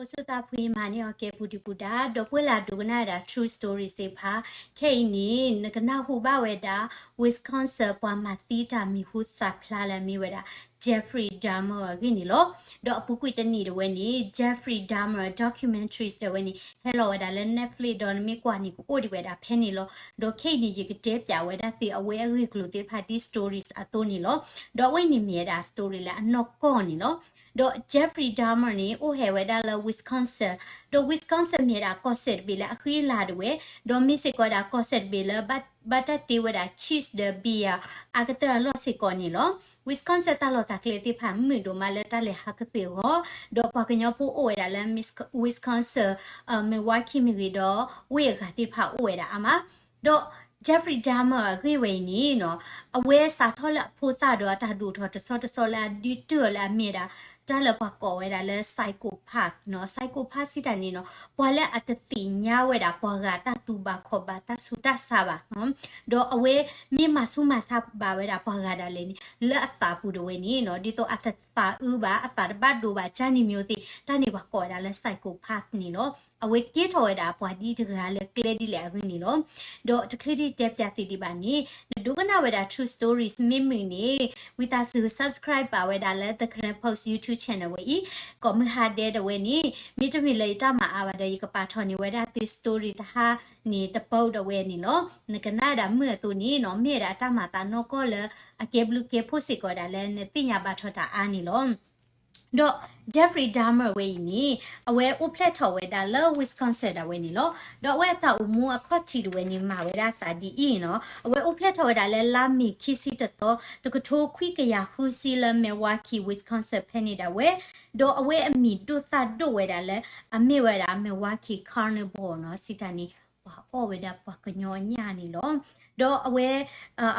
အိၣ်ဆူၣ်သးဖှံမၤန့ၢ်အီၤကဲပူၤဒံးပူၤဒါ, ဒီပုၢ်ဝဲၢ်လၢအဒိကနၣ်ဝဲဒၣ် True Story သ့ၣ်တဖၣ်, ခဲအံၤန့ၣ် နကနၢ်ဟူဘၣ်ဝဲဒၣ် Wisconsin ပှၤမၤသံတၢ်မံၤဟူသၣ်ဖျါလၢအမ့ၢ်ဝဲဒၣ် Jeffrey Dahmer အဂ့ၢ်န့ၣ်လီၤ. ဒီးအပူၤကွံာ်တနံၣ်ဒၣ်ဝဲန့ၣ် Jeffrey Dahmer documentaries ဒၣ်ဝဲန့ၣ် ဟဲလီၤဝဲဒၣ်လၢ Netflix ဒီးနမ့ၢ်ကွၢ်န့ၣ် ကအိၣ်ဒံးဝဲဒၣ်ဖဲန့ၣ်လီၤ. ဒီးခဲအံၤန့ၣ် ယကတဲပၠးဝဲဒၣ်သုအဝဲအဂ့ၢ်ကျိၤသ့ၣ်တဖၣ်ဒ် stories အသိးန့ၣ်လီၤ. ဒီးအဝဲန့ၣ်မ့ၢ်ဝဲဒၣ် story လၢအနီၢ်ကီၢ်န့ၣ်လီၤ. ဒီး Jeffrey Dahmer န့ၣ် အိၣ်ဟဲဝဲဒၣ်လၢ Wisconsin, ဒီး Wisconsin မ့ၢ်ဝဲဒၣ်ကီၢ်စဲၣ်တဘ့ၣ်လၢအဃံအလၤဒၣ်ဝဲ, ဒီးမ့ၢ်စ့ၢ်ကီးဝဲဒၣ်ကီၢ်စဲၣ်တဘ့ၣ်လၢ ဘၣ်တၢ်တ့ဝဲဒၣ် cheese ဒီး beer အါကတၢၢ်အလီၢ်စ့ၢ်ကီးန့ၣ်လီၤ. Wisconsin တၢ်လီၢ်တၢ်ကျဲသ့ၣ်တဖၣ်မုာ်ဒိၣ်မးလၢတၢ်လဲၤဟးကသ့ၣ်အဂီၢ်, ဒီးပှၤကညီဖိအိၣ်ဝဲဒၣ်လၢ Wisconsin, Milwaukee မ့ၢ်ဂ့ၤဒီး ဝ့ၢ်အဂၤသ့ၣ်တဖၣ်အိၣ်ဝဲဒၣ်အါမး, ဒီး Jeffrey Dahmer အဂ့ၢ်ဝဲအံၤန့ၣ်နီၤ, အဝဲစးထီၣ်လၢအဖိသၣ်ဒီးအတၢ်ဒိၣ်ထီၣ်တဆီတဆီလၢအဒုးတုၢ်အီၤလၢအမ့ၢ်ဒၣ် တၢ်လၢပှၤကိးဝဲဒၣ်လၢ psychopath နီၤ, psychopath စံးတၢ်န့ၣ်နီၤ, ပှၤလၢအတသ့ၣ်ညါဝဲဒၣ်ပှၤဂၤတၢ်တူၢ်ဘၣ်ခီၣ်ဘၣ်တၢ်ဆူးတၢ်ဆါဘၣ်, ဒီးအဝဲမ့ၢ်မၤဆူးမၤဆါဘၣ်ဝဲဒၣ်ပှၤဂၤဒၣ်လဲာ်န့ၣ် လၢအသးပူၤဒၣ်ဝဲန့ၣ်နီၤ, ဒ်သိးအတသးအုးဘၣ် အသးတဘၣ်ဒိဘၣ် ကၢ်နံၤမ့ၢ်သ့ၣ် တၢ်န့ၣ်ပှၤကိးဝဲဒၣ်လၢ psychopath န့ၣ်လီၤ. အဝဲကဲထီၣ်ဝဲဒၣ်ပှၤဒ်တဂၤလၢကျဲဒ်လဲၣ်အဂ့ၢ်န့ၣ်လီၤ. ဒီးတချုးဒံးတဲပၠးသုဒံးဘၣ်န့ၣ် နဒိကနၣ်ဝဲဒၣ် True Stories မ့ၢ်မုာ်န့ၣ် ဝံသးစူၤ subscribe ဘၣ်ဝဲဒၣ်လၢ The Karen Post YouTube channel ဝဲအံၤ, ကိးမုၢ်ဟါဒဲးဒၣ်ဝဲန့ၣ် မ့တမ့ၢ်လၢယတၢ်မၤအါဘၣ်ဒီး ယကပာ်ထီၣ်န့ၢ်ဝဲဒၣ်သု story တဟါန့ၣ်တပူၤဒၣ်ဝဲန့ၣ်လီၤ. နကနၣ်ဝဲဒၣ်မုာ်အသိးန့ၣ်နီၤ, မ့ၢ်ဝဲဒၣ်တၢ်မၤသးနီၢ်ကီၢ်လၢအကဲဘျုးကဲဖှိၣ်စ့ၢ်ကီးဒၣ်လၢနသ့ၣ်ညါဘၣ်ထီၣ်တၢ်အါန့ၣ်လီၤ. ဒီး Jeffrey Dahmer ဝဲအံၤန့ၣ် အဝဲအိၣ်ဖျဲၣ်ထီၣ်ဝဲဒၣ်လၢ Wisconsin ဒၣ်ဝဲန့ၣ်လီၤ. ဒီးအဝဲအတၢ်အိၣ်မူအခီၣ်ထံးဒၣ်ဝဲန့ၣ် မၤဝဲဒၣ်အသးဒ်အံၤနီၤ, အဝဲအိၣ်ဖျဲၣ်ထီၣ်ဝဲဒၣ်လၢလါမ့ၤခံဆံတသီ တကထိခွံကယၤဃုဆံလၢ Milwaukee, Wisconsin ဖဲန့ၣ်ဒၣ်ဝဲ, ဒီးအဝဲအမံၤဒိၣ်သၣ်ဒိၣ်ဝဲဒၣ်လၢ အမ့ၢ်ဝဲဒၣ် Milwaukee Carnivore နီၤ, စံးတၢ်န့ၣ် ပှၤအီၣ်ဝဲဒၣ်ပှၤကညီအညၣ်န့ၣ်လီၤ. ဒီးအဝဲ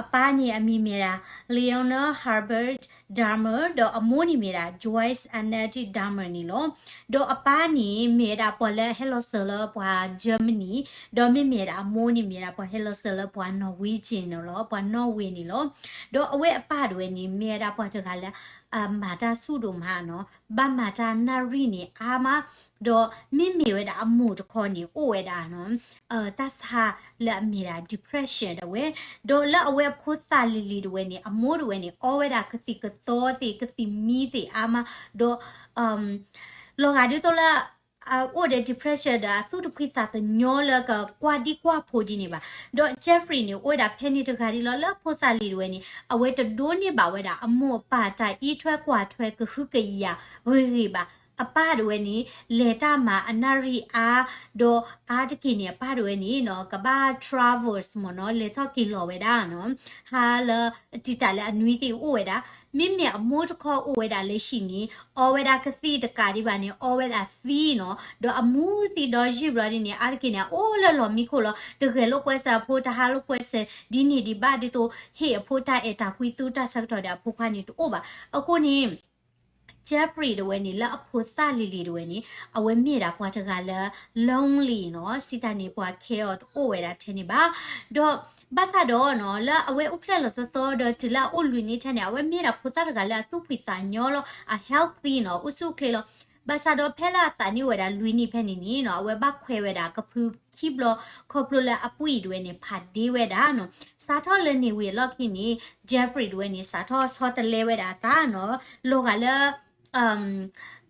အပၢ်န့ၣ်အမံၤမ့ၢ်ဒၣ် Lionel Herbert Dahmer ဒီးအမိၢ်န့ၣ်မ့ၢ်ဒၣ် Joyce Annette Dahmer န့ၣ်လီၤ. ဒီးအပၢ်န့ၣ်မ့ၢ်ဝဲဒၣ်ပှၤလၢအဟဲလီၤစၢၤလၢပှၤ Germany, ဒီးမ့မ့ၢ်ဝဲဒၣ်အမိၢ်န့ၣ်မ့ၢ်ဝဲဒၣ်ပှၤဟဲလီၤစၢၤလၢပှၤ Norwegian န့ၣ်လီၤ, ပှၤနီၣ်ဝ့ၤန့ၣ်လီၤ. ဒီးအဝဲအပၢ်ဒၣ်ဝဲန့ၣ် မ့ၢ်ဝဲဒၣ်ပှၤတဂၤလၢ အမၤတၢ်ဆူၣ်ဒိၣ်မးနီၤ, ဘၣ်မၤတၢ်နၣ်ရံၣ်န့ၣ်အါမး, ဒီးမ့မ့ၢ်ဝဲဒၣ်အမိၢ်တခီန့ၣ် အိၣ်ဝဲဒၣ်နီၤ တၢ်ဆါလၢအမ့ၢ်ဒၣ် depression ဒၣ်ဝဲ, ဒီးလၢအဝဲအဖိသၣ်လံၤလံၤဒၣ်ဝဲန့ၣ် အမိၢ်ဒၣ်ဝဲန့ၣ် အီဝဲဒၣ်ကသံၣ်ကသီသ့ၣ် ကသံၣ်မံသ့ၣ်အါမး, ဒီး လီၤဂာ်ဒ်သိးလၢ အအိၣ်ဒီး depression ဒီးအသူၣ်တဖှံသးတညီလၢကကွၢ်ဒံကွၢ်ဖိဒ်န့ၣ်ဘၣ်. ဒီး Jeffrey န့ၣ် အိၣ်ဝဲဒၣ်ဖဲန့ၣ်တဂၤဒ်လီၤ. လၢအဖိသၣ်လံၤဒၣ်ဝဲန့ၣ် အဝဲတဒိးန့ၢ်ဘၣ်ဝဲဒၣ်အမိၢ်အပၢ်တၢ်အံးထွဲကွၢ်ထွဲကဟုကယာ်ဂ့ၤဂ့ၤဘၣ်. အပၢ်ဒၣ်ဝဲန့ၣ် လဲၤတၢ်မၤအနၣ်ရံၣ်အါ, ဒီးအါတက့ၢ်န့ၣ် အပၢ်ဒၣ်ဝဲန့ၣ်နီၤ ကဘၣ် travels မ့ၢ်နီၤ လဲၤထီၣ်က့ၤလီၤဝဲဒၣ်နီၤ ဟါလၢတံာ်တာ်လၢအနွံသ့ၣ်အိၣ်ဝဲဒၣ်. မ့မ့ၢ်အမိၢ်တခီအိၣ်ဝဲဒၣ်လၢဟံၣ်န့ၣ် အီဝဲဒၣ်ကသံၣ်တကးဒံးဘၣ်န့ၣ် အီဝဲဒၣ်သံနီၤ, ဒီးအမူသံဒီးယုၢ်ဘျီဒ်န့ၣ် အါတက့ၢ်န့ၣ် အအိၣ်လၢလီၢ်မံခိၣ်လီၤ. တဂဲၤလိာ်ကွဲစၢၤအဖိ တဟါလိာ်ကွဲစၢၤ ဒ်န့ၣ်ဒံးဘၣ်ဒ်သိး ဟ့ၣ်အဖိတၢ်အဲၣ်တၢ်ကွံသူတၢ်ဆၢကတီၢ်ဒီးအဖိခွါန့ၣ်တအိၣ်ဘၣ်. အဃိန့ၣ် Jeffrey ဒၣ်ဝဲန့ၣ် လၢအဖိသၣ်လံၤလံၤဒၣ်ဝဲန့ၣ် အဝဲမ့ၢ်ဒၣ်ပှၤတဂၤလၢ lonely နီၤ, စံးတၢ်န့ၣ် ပှၤခဲအီၤတအိၣ်ဝဲဒၣ်ထဲန့ၣ်ဘၣ်. ဒီးဘၣ်ဆၣ်ဒီးနီၤ လၢအဝဲအိၣ်ဖျဲၣ်လီၤသီသီဒီးတုၤလၢအအိၣ်လွံၢ်နံၣ်ထဲန့ၣ် အဝဲမ့ၢ်ဒၣ်ဖိသၣ်တဂၤလၢအသူၣ်ဖှံသးညီလီၤ, အ healthy နီၤ, အိၣ်ဆူၣ်အိၣ်ချ့လီၤ. ဘၣ်ဆၣ်ဒီးဖဲလၢအသးန့ၢ်ဝဲဒၣ်လွံၢ်နံၣ်ဖဲန့ၣ်န့ၣ်နီၤ အဝဲဘၣ်ခွဲးဝဲဒၣ်ကဖုခံဘျီ ခီဖျိလၢအပှံၢ်ဒၣ်ဝဲန့ၣ် ဖးဒ့ဝဲဒၣ်နီၤ. စးထီၣ်လၢန့ၣ်ဝံၤအလီၢ်ခံန့ၣ် Jeffrey ဒၣ်ဝဲန့ၣ် စးထီၣ်ဆီတလဲဝဲဒၣ်အသးနီၤ, လီၤဂာ်လၢ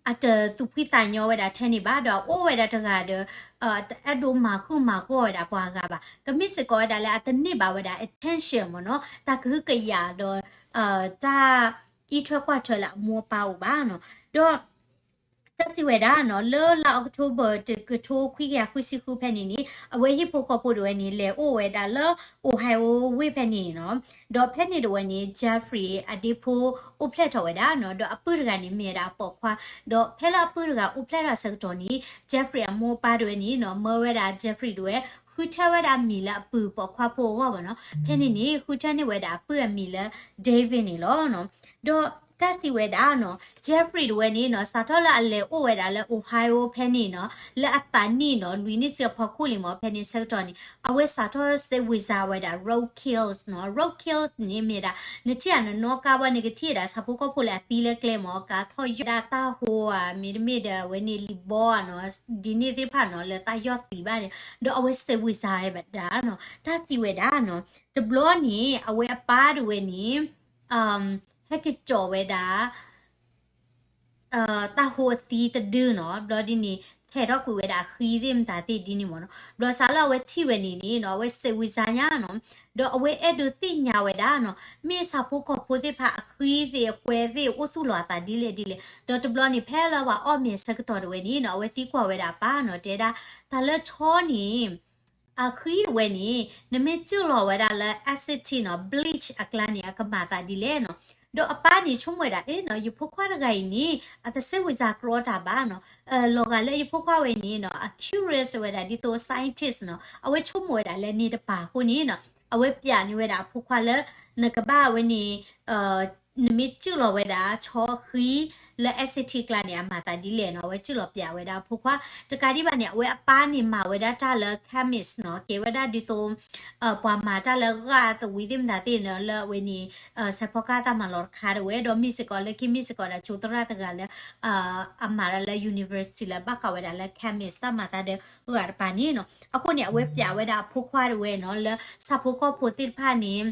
အတသူၣ်ဖှံသးညီဝဲဒၣ်ထဲန့ၣ်ဘၣ်, ဒီးအအိၣ်ဝဲဒၣ်တဂၤဒီး တအဲၣ်ဒိးမၤဃုာ်မၤဂီၢ်ဝဲဒၣ်ပှၤဂၤဘၣ်. ကမ့ၢ်စ့ၢ်ကီးဝဲဒၣ်လၢအတန့ၢ်ဘၣ်ဝဲဒၣ် attention မ့ၢ်နီၤ, တၢ်ကဟုကယာ်ဒီး တၢ်အံးထွဲကွၢ်ထွဲလၢအမိၢ်အပၢ်အိၣ်ဘၣ်နီၤ. ဒီး တၢ်စံးဝဲဒၣ်နီၤ လၢလါအီးကထိဘၢၣ် တကထိခွံကယၤဃုဆံဃုဖဲန့ၣ်န့ၣ် အဝဲဟံၣ်ဖိဃီဖိဒၣ်ဝဲန့ၣ် လဲၤအိၣ်ဝဲဒၣ်လၢ Ohio ဝ့ၢ်ဖဲန့ၣ်နီၤ. ဒီးဖဲန့ၣ်ဒၣ်ဝဲန့ၣ် Jeffrey အဒ့ဖိအိၣ်ဖျဲၣ်ထီၣ်ဝဲဒၣ်နီၤ, ဒီးအပုၢ်တဂၤန့ၣ်မ့ၢ်ဝဲဒၣ်အပိာ်ခွါ, ဒီးဖဲလၢအပုၢ်တဂၤအိၣ်ဖျဲၣ်ထီၣ်ဆၢကတီၢ်န့ၣ် Jeffrey အမိၢ်အပၢ်ဒၣ်ဝဲန့ၣ်နီၤ မၢဝဲဒၣ် Jeffrey ဒၣ်ဝဲ ဃုထၢဝဲဒၣ်အမံၤလၢအပုၢ်ပိာ်ခွါဖိအဂီၢ်ဘၣ်နီၤ. ဖဲန့ၣ်န့ၣ် ဃုထၢန့ၢ်ဝဲဒၣ်အပုၢ်အမံၤလၢ David န့ၣ်လီၤ. ဒီး တၢ်စံးဝဲဒၣ်နီၤ Jeffrey တဝဲန့ၣ်နီၤ စးထီၣ်လၢအလဲၤအိၣ်ဝဲဒၣ်လၢ Ohio ဖဲန့ၣ်နီၤ လၢအသးနံၣ်နီၤ လွံၢ်နံၣ်စ့ၢ်ကီးဖီခိၣ်လံမး ဖဲန့ၣ်ဆၢကတီၢ်န့ၣ် အဝဲစးထီၣ်စဲးဝံၤစါဝဲဒၣ် roadkills နီၤ roadkills န့ၣ်မ့ၢ်ဒၣ် နထံၣ်ဧါ နနီၣ်ကါဘၣ်န့ၣ် ကထံၣ်ဒၣ်ဆၣ်ဖိကီၢ်ဖိလၢအသံလၢကျဲမး ကါထီၣ်ယီၢ်ဒၣ်တၢ်ဟိဧါ မ့တမ့ၢ်ဒီးအဝဲန့ၣ်လံာ်ဘီဧါနီၤ ဒ်န့ၣ်သ့ၣ်တဖၣ်နီၤ လၢတၢ်ယီၢ်သံဘၣ်န့ၣ် ဒီးအဝဲစဲးဝံၤစါဝဲဒၣ်နီၤ တၢ်စံးဝဲဒၣ်နီၤ တဘျီန့ၣ် အဝဲအပၢ်တဝဲန့ၣ် ဟဲက့ၤစိာ်ဝဲဒၣ် တၢ်ဟိအသံတဒုနီၤ ဘျီဒ်န့ၣ် ထဲးထီၣ်ကွံာ်ဝဲဒၣ်အဃံသ့ၣ်မတၤသ့ၣ်ဒ်န့ၣ်မးနီၤ ဘျီစးလၢအဝဲထံၣ်ဝဲန့ၣ်န့ၣ်နီၤ အဝဲစဲးဝံၤစါညါနီၤ ဒီးအဝဲအဲၣ်ဒိးသ့ၣ်ညါဝဲဒၣ်နီၤ မ့ၢ်ဆၣ်ဖိကီၢ်ဖိသ့ၣ်တဖၣ်အဃံသ့ၣ်အကွဲသ့ၣ်အိၣ်သူၣ်လီၤအသးဒ်လဲၣ်ဒ်လဲၣ် ဒီးတဘျီန့ၣ် ဖဲလၢပှၤအီၣ်မ့ၤအဆၢကတီၢ်တဝဲန့ၣ်နီၤ အဝဲသံကွၢ်ဝဲဒၣ်အပၢ်နီၤ တဲဒၣ် တၢ်လၢဆီန့ၣ် အဃံတဝဲန့ၣ် နမ့ၢ်စုၣ်လီၤဝဲဒၣ်လၢ acetic နီၤ bleach အကျါန့ၣ် အကမၤသးဒ်လဲၣ်နီၤ ဒီးအပၢ်န့ၣ်ဆိကမိၣ်ဝဲဒၣ် အဲၣ်နီၤ ယဖိခွါတဂၤအံၤန့ၣ် အတစဲးဝံၤစါကြီတၢ်ဘၣ်နီၤ လီၤဂာ်လၢယဖိခွါဝဲန့ၣ်နီၤ အ curious ဝဲဒၣ်ဒ်သိး scientist နီၤ အဝဲဆိကမိၣ်ဝဲဒၣ်လၢန့ၣ်တပၤအဃိန့ၣ်နီၤ အဝဲပျးန့ၢ်ဝဲဒၣ်အဖိခွါလၢ နကဘၣ်ဝဲန့ၣ် နမ့ၢ်စုၣ်လီၤဝဲဒၣ်ဆီအဃံ လၢ acetic ကျါန့ၣ် အမၤသးဒ်လဲၣ်နီၤ အဝဲစုၣ်လီၤပျးဝဲဒၣ်အဖိခွါ တကးဒံးဘၣ်န့ၣ် အဝဲအပၢ်န့ၣ်မၤဝဲဒၣ်တၢ်လၢ chemist နီၤ ကဲဝဲဒၣ်ဒ်သိး ပှၤမၤတၢ်လၢဂာ်သဝံသ့ၣ်မတၤသ့ၣ်နီၤ လၢအဝဲန့ၣ် စဲးဖီကၢ်တၢ်မၤလီၤတခါတဝဲ ဒီးမ့ၢ်စ့ၢ်ကီးလၢခံမ့ၢ်စ့ၢ်ကီးဒီးကၠိသရၣ်တဂၤလၢ အမၤတၢ်လၢ university လၢဘၣ်ဃးဝဲဒၣ်လၢ chemist တၢ်မၤတၢ်ဒီးဂာ်တပၤန့ၣ်နီၤ အဃိန့ၣ် အဝဲပျးဝဲဒၣ်အဖိခွါတဝဲနီၤ လၢဆၣ်ဖိကီၢ်ဖိသ့ၣ်တဖၣ်န့ၣ်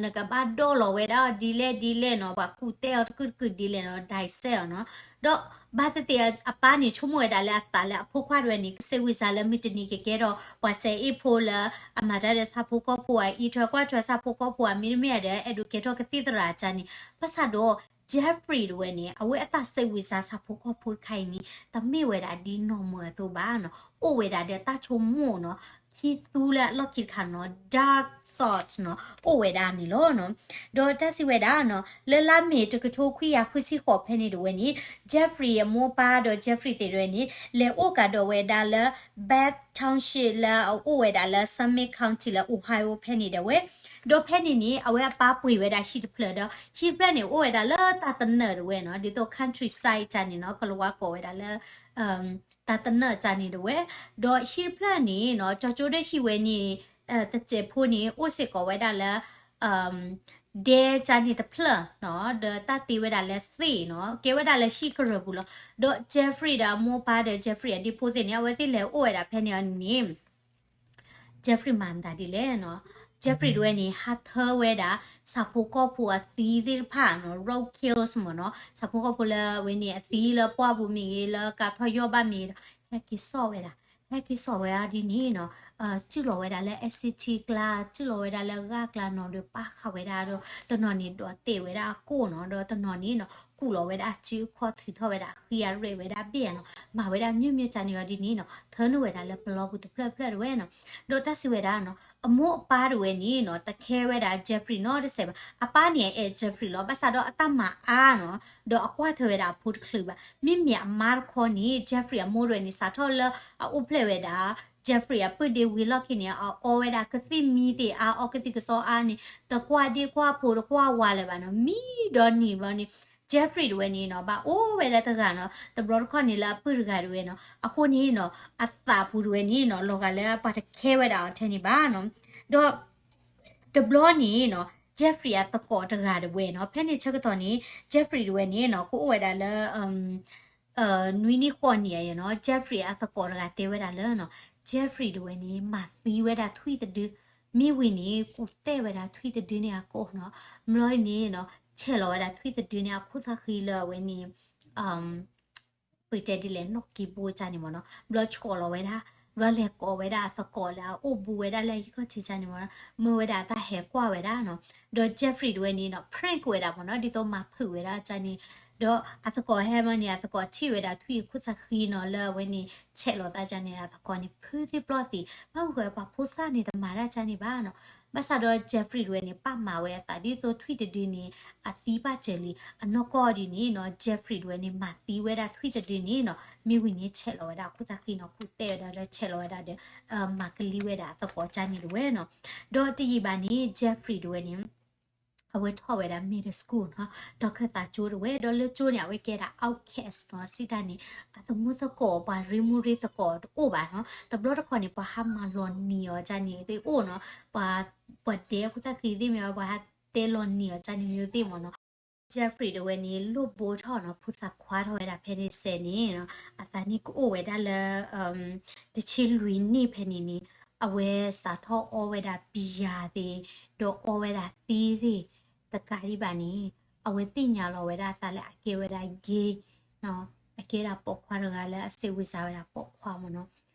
နကဘၣ်ဒိးလီၤဝဲဒၣ်အီၤဒ်လဲၣ်ဒ်လဲၣ်နီၤ ပှၤကူၣ်တဲအီၤတကုာ်တကုာ်ဒ်လဲၣ်နီၤ ဒိးစဲးအီၤနီၤ ဒီးဘၣ်သ့ၣ်သ့ၣ်အပၢ်န့ၣ် ဆိကမိၣ်ဝဲဒၣ်လၢအသးလၢအဖိခွါတဝဲန့ၣ် ကစဲးဝံၤစါလၢမုၢ်တနံၤကကဲထီၣ် ပှၤစဲးအ့ၣ်ဖိလၢ အမၤတၢ်ဒီးဆၣ်ဖိကီၢ်ဖိဧါ အံးထွဲကွၢ်ထွဲဆၣ်ဖိကီၢ်ဖိဧါ မ့တမ့ၢ်ဒီး အဲၣ်ဒိးကဲထီၣ်ကသံၣ်သရၣ်ကၢ်န့ၣ် ဘၣ်ဆၣ်ဒီး Jeffrey တဝဲန့ၣ် အဝဲအတၢ်စဲးဝံၤစါဆၣ်ဖိကီၢ်ဖိတခါအံၤန့ၣ် တမ့ၢ်ဝဲဒၣ်ဒ်နီၢ်မၢအသိးဘၣ်နီၤ အိၣ်ဝဲဒၣ်ဒီးတၢ်ဆိကမိၣ်နီၤ ခံသူလၢအလီၢ်ခံတခါနီၤ dark thoughts နီၤ အိၣ်ဝဲဒၣ်န့ၣ်လီၤနီၤ ဒီးတၢ်စံးဝဲဒၣ်နီၤ လၢလါမ့ၤတကထိခွံကယၤဃုဆံဃိးဖဲန့ၣ်တဝဲန့ၣ် Jeffrey အမိၢ်အပၢ်ဒီး Jeffrey သ့ၣ်တဝဲန့ၣ် လဲၤအိၣ်ကဒီးဝဲဒၣ်လၢ Bath Township လၢအအိၣ်ဝဲဒၣ်လၢ Summit County လၢ Ohio ဖဲန့ၣ်တဝဲ ဒီးဖဲန့ၣ်န့ၣ် အဝဲအပၢ်ပှ့ၤဝဲဒၣ်ဟံၣ်တဖျၢၣ်ဒီး ဟံၣ်တဖျၢၣ်န့ၣ် အိၣ်ဝဲဒၣ်လၢတၢ်တနၢၣ်တဝဲနီၤ ဒ်သိး countryside ကၢ်န့ၣ်နီၤ ကလၤဝါကိးဝဲဒၣ်လၢ တၢ်တနၢၣ်ကၢ်န့ၣ်တဝဲ ဒီးဟံၣ်တဖျၢၣ်န့ၣ်နီၤ ကၠီကၠိဒီးဟံၣ်ဝဲန့ၣ် တစဲးဖိန့ၣ် အိၣ်စ့ၢ်ကီးဝဲဒၣ်လၢ ဒဲကၢ်န့ၣ်တဖျၢၣ်နီၤ ဒီးတၢ်တ့ဝဲဒၣ်လၢသ့ၣ်နီၤ ကဲဝဲဒၣ်လၢဟံၣ်ကရၢၢ်ပူၤလီၤ. ဒီး Jeffrey ဒီးအမိၢ်အပၢ်ဒီး Jeffrey အဒ့ဖိသ့ၣ်န့ၣ် အဝဲသ့ၣ်လဲၤအိၣ်ဝဲဒၣ်ဖဲန့ၣ်အီၤန့ၣ် Jeffrey မၤမတၤဒ်လဲၣ်နီၤ Jeffrey တဝဲန့ၣ် ဟးထၢဝဲဒၣ် ဆၣ်ဖိကီၢ်ဖိအသံသ့ၣ်တဖၣ်နီၤ roadkills မ့ၢ်နီၤ ဆၣ်ဖိကီၢ်ဖိလၢအဝဲန့ၣ် အသံလၢပှၢ်ပူၤမ့ၢ်ဂ့ၤ လၢကါထီၣ်ယီၢ်ဘၣ်မ့ၢ်ဂ့ၤဒီး ဟဲက့ၤစိာ်ဝဲဒၣ် ဟဲက့ၤစိာ်ဝဲဒၣ်ဒ်န့ၣ်နီၤ စုၣ်လီၤဝဲဒၣ်လၢ acetic ကျါ စုၣ်လီၤဝဲဒၣ်လၢဂာ်ကျါနီၤ ဒီးပာ်ဃာ်ဝဲဒၣ်ဒီး တနီၤန့ၣ် ဒိးတဲာ်ဝဲဒၣ်အကိၣ်နီၤ ဒီးတနီၤန့ၣ်နီၤ ကူၣ်လီၤဝဲဒၣ်အစုအခီၣ်ထုးထီၣ်ဝဲဒၣ်ဃံအရဲၣ်ဝဲဒၣ်ဘ့ၣ်နီၤ မၤဝဲဒၣ်မ့ၢ်မ့ၢ်ကၢ်န့ၣ်အီၤဒ်န့ၣ်နီၤ ထၢနုာ်ဝဲဒၣ်လၢပလီပူၤတဖျၢၣ်ဖျၢၣ်တဝဲနီၤ ဒီးတၢ်စံးဝဲဒၣ်နီၤ အမိၢ်အပၢ်တဝဲန့ၣ်နီၤ တခဲဝဲဒၣ် Jeffrey နီတစဲးဘၣ် အပၢ်န့ၣ်အအဲၣ် Jeffrey လီၤ ဘၣ်ဆၣ်ဒီးအတၢ်မၤအါနီၤ ဒီးအကွၢ်ထွဲဝဲဒၣ်အဖိတချုးဘၣ် မ့မ့ၢ်အမါတခီန့ၣ် Jeffrey အမိၢ်တဝဲန့ၣ် စးထီၣ်လၢအအိၣ်ဖျဲၣ်ဝဲဒၣ် Jeffrey အပုၢ်ဒ့ဝံၤလီၢ်ခံန့ၣ် အအီဝဲဒၣ်ကသံၣ်မံသ့ၣ်အါ အီကသံၣ်ကသီအါန့ၣ် တကွၢ်ဒ့ကွၢ်ဖိတကွၢ်ဝါလၢၤဘၣ်နီၤ မံဒီးနံၤဘျီန့ၣ် Jeffrey တဝဲန့ၣ်နီၤ ဘၣ်အိၣ်ဝဲဒၣ်တဂၤနီၤ တဘျီတခီၣ်န့ၣ်လၢအပုၢ်တဂၤတဝဲနီၤ အဃိန့ၣ်နီၤ အသးပူၤတဝဲန့ၣ်နီၤ လီၤဂာ်လၢပှၤတခဲဝဲဒၣ်အီၤထဲန့ၣ်ဘၣ်နီၤ ဒီး တဘျီန့ၣ်နီၤ Jeffrey အသကိးတဂၤတဝဲနီၤ ဖဲန့ၣ်ဆၢကတီၢ်န့ၣ် Jeffrey တဝဲန့ၣ်နီၤ ကအိၣ်ဝဲဒၣ်လၢ နွံနံၣ်ဃိးနံၣ်အံၤနီၤ Jeffrey အသကိးတဂၤတဲဝဲဒၣ်လၢနီၤ Jeffrey တဝဲန့ၣ် မၤသံဝဲဒၣ်ထွံၣ်တဒု မ့ၢ်ဝံၤန့ၣ် ကူၣ်သဲးဝဲဒၣ်ထွံၣ်တဒုန့ၣ်အကိၣ်နီၤ ဘျီန့ၣ်နီၤ ဆဲးလီၤဝဲဒၣ်ထွံၣ်တဒုန့ၣ်အခိၣ်သၣ်ဃံလၢအဝဲန့ၣ် ပတဲဒ်လဲၣ် နီၣ်ကံဘိကၢ်န့ၣ်မ့ၢ်နီၤ ဘျီဆှီလီၤဝဲဒၣ် ဘျီလဲၤကိးဝဲဒၣ်အသကိးလၢအအိၣ်ဘူးဝဲဒၣ်လၢဟံၣ်ခီၣ်ထံးကၢ်န့ၣ်မ့ၢ်နီၤ မၢဝဲဒၣ်အတၢ်ဟဲကွၢ်ဝဲဒၣ်နီၤ ဒီး Jeffrey တဝဲန့ၣ်နီၤ prank ဝဲဒၣ်မ့ၢ်နီၤ ဒ်သိးမၤဖုးဝဲဒၣ်ကၢ်န့ၣ် ဒီးအသကိးဟဲမ့ၢ်န့ၣ် အသကိးထံၣ်ဝဲဒၣ်ထွံၣ်အခိၣ်သၣ်ဃံနီၤ လၢအဝဲန့ၣ် ဆဲးလီၤသးကၢ်န့ၣ် အသကိးန့ၣ် ဖုးသ့ၣ်ပျီၢ်သ့ၣ် ဘၣ်ဝဲပှၤဖိသၣ်န့ၣ်တမၤတၢ်ကၢ်န့ၣ်ဘၣ်နီၤ ဘၣ်ဆၣ်ဒီး Jeffrey တဝဲန့ၣ် ပာ်မၤဝဲအသးဒ်သိးထွံၣ်တဒုန့ၣ် အသံဘၣ်စၢၤလံ အနီၢ်ကီၢ်ဒ်န့ၣ်နီၤ Jeffrey တဝဲန့ၣ် မၤသံဝဲဒၣ်ထွံၣ်တဒုန့ၣ်နီၤ မ့ၢ်ဝံၤန့ၣ် ဆဲးလီၤဝဲဒၣ်အခိၣ်သၣ်ဃံနီၤ ကူၣ်သဲးဝဲဒၣ်ဒီးဆဲးလီၤဝဲဒၣ်ဒီး မၤကလံဝဲဒၣ်အသကိးကၢ်န့ၣ်တဝဲနီၤ ဒီးတယံာ်ဘၣ်န့ၣ် Jeffrey တဝဲန့ၣ် အဝဲထီၣ်ဝဲဒၣ် middle school နီၤ, ဒီးခၢၣ်သးကၠိတဝဲ, ဒီးလၢကၠိန့ၣ် အဝဲကဲဒၣ် outcast နီၤ, စံးတၢ်န့ၣ် အသမူသကိး ပှၤရ့မူရ့သကိးတအိၣ်ဘၣ်နီၤ, တဘျီတခီၣ်န့ၣ် ပှၤဟးမၤလီၤနံၤအီၤကန့ၣ်သ့ၣ်အိၣ်နီၤ, ပှၤ ပှၤဒဲအခိၣ်သၣ်ဃံသ့ၣ်မ့ၢ် ပှၤဟးတဲလီၤနံၤအီၤကန့ၣ်မ့ၢ်သ့ၣ်မ့ၢ်နီၤ, Jeffrey တဝဲန့ၣ် လိၣ်ဘိထီၣ်နီၤ, ဖုသးခွါထီၣ်ဝဲဒၣ်ဖဲန့ၣ်စဲးန့ၣ်နီၤ, အသးနံၣ်ကအိၣ်ဝဲဒၣ်လၢ တဆံလွံၢ်နံၣ်ဖဲန့ၣ်န့ၣ်, အဝဲစးထီၣ်အီဝဲဒၣ် beer သ့ၣ်, ဒီးအီဝဲဒၣ်သံသ့ၣ်, တကးဒံးဘၣ်န့ၣ်, အဝဲသ့ၣ်ညါလီၤဝဲဒၣ်အသးလၢအကဲဝဲဒၣ် gay နီၤ, အကဲဒၣ်ပိာ်ခွါတဂၤလၢအစံးဝဲစးဝဲဒၣ်ပိာ်ခွါမ့ၢ်နီၤ,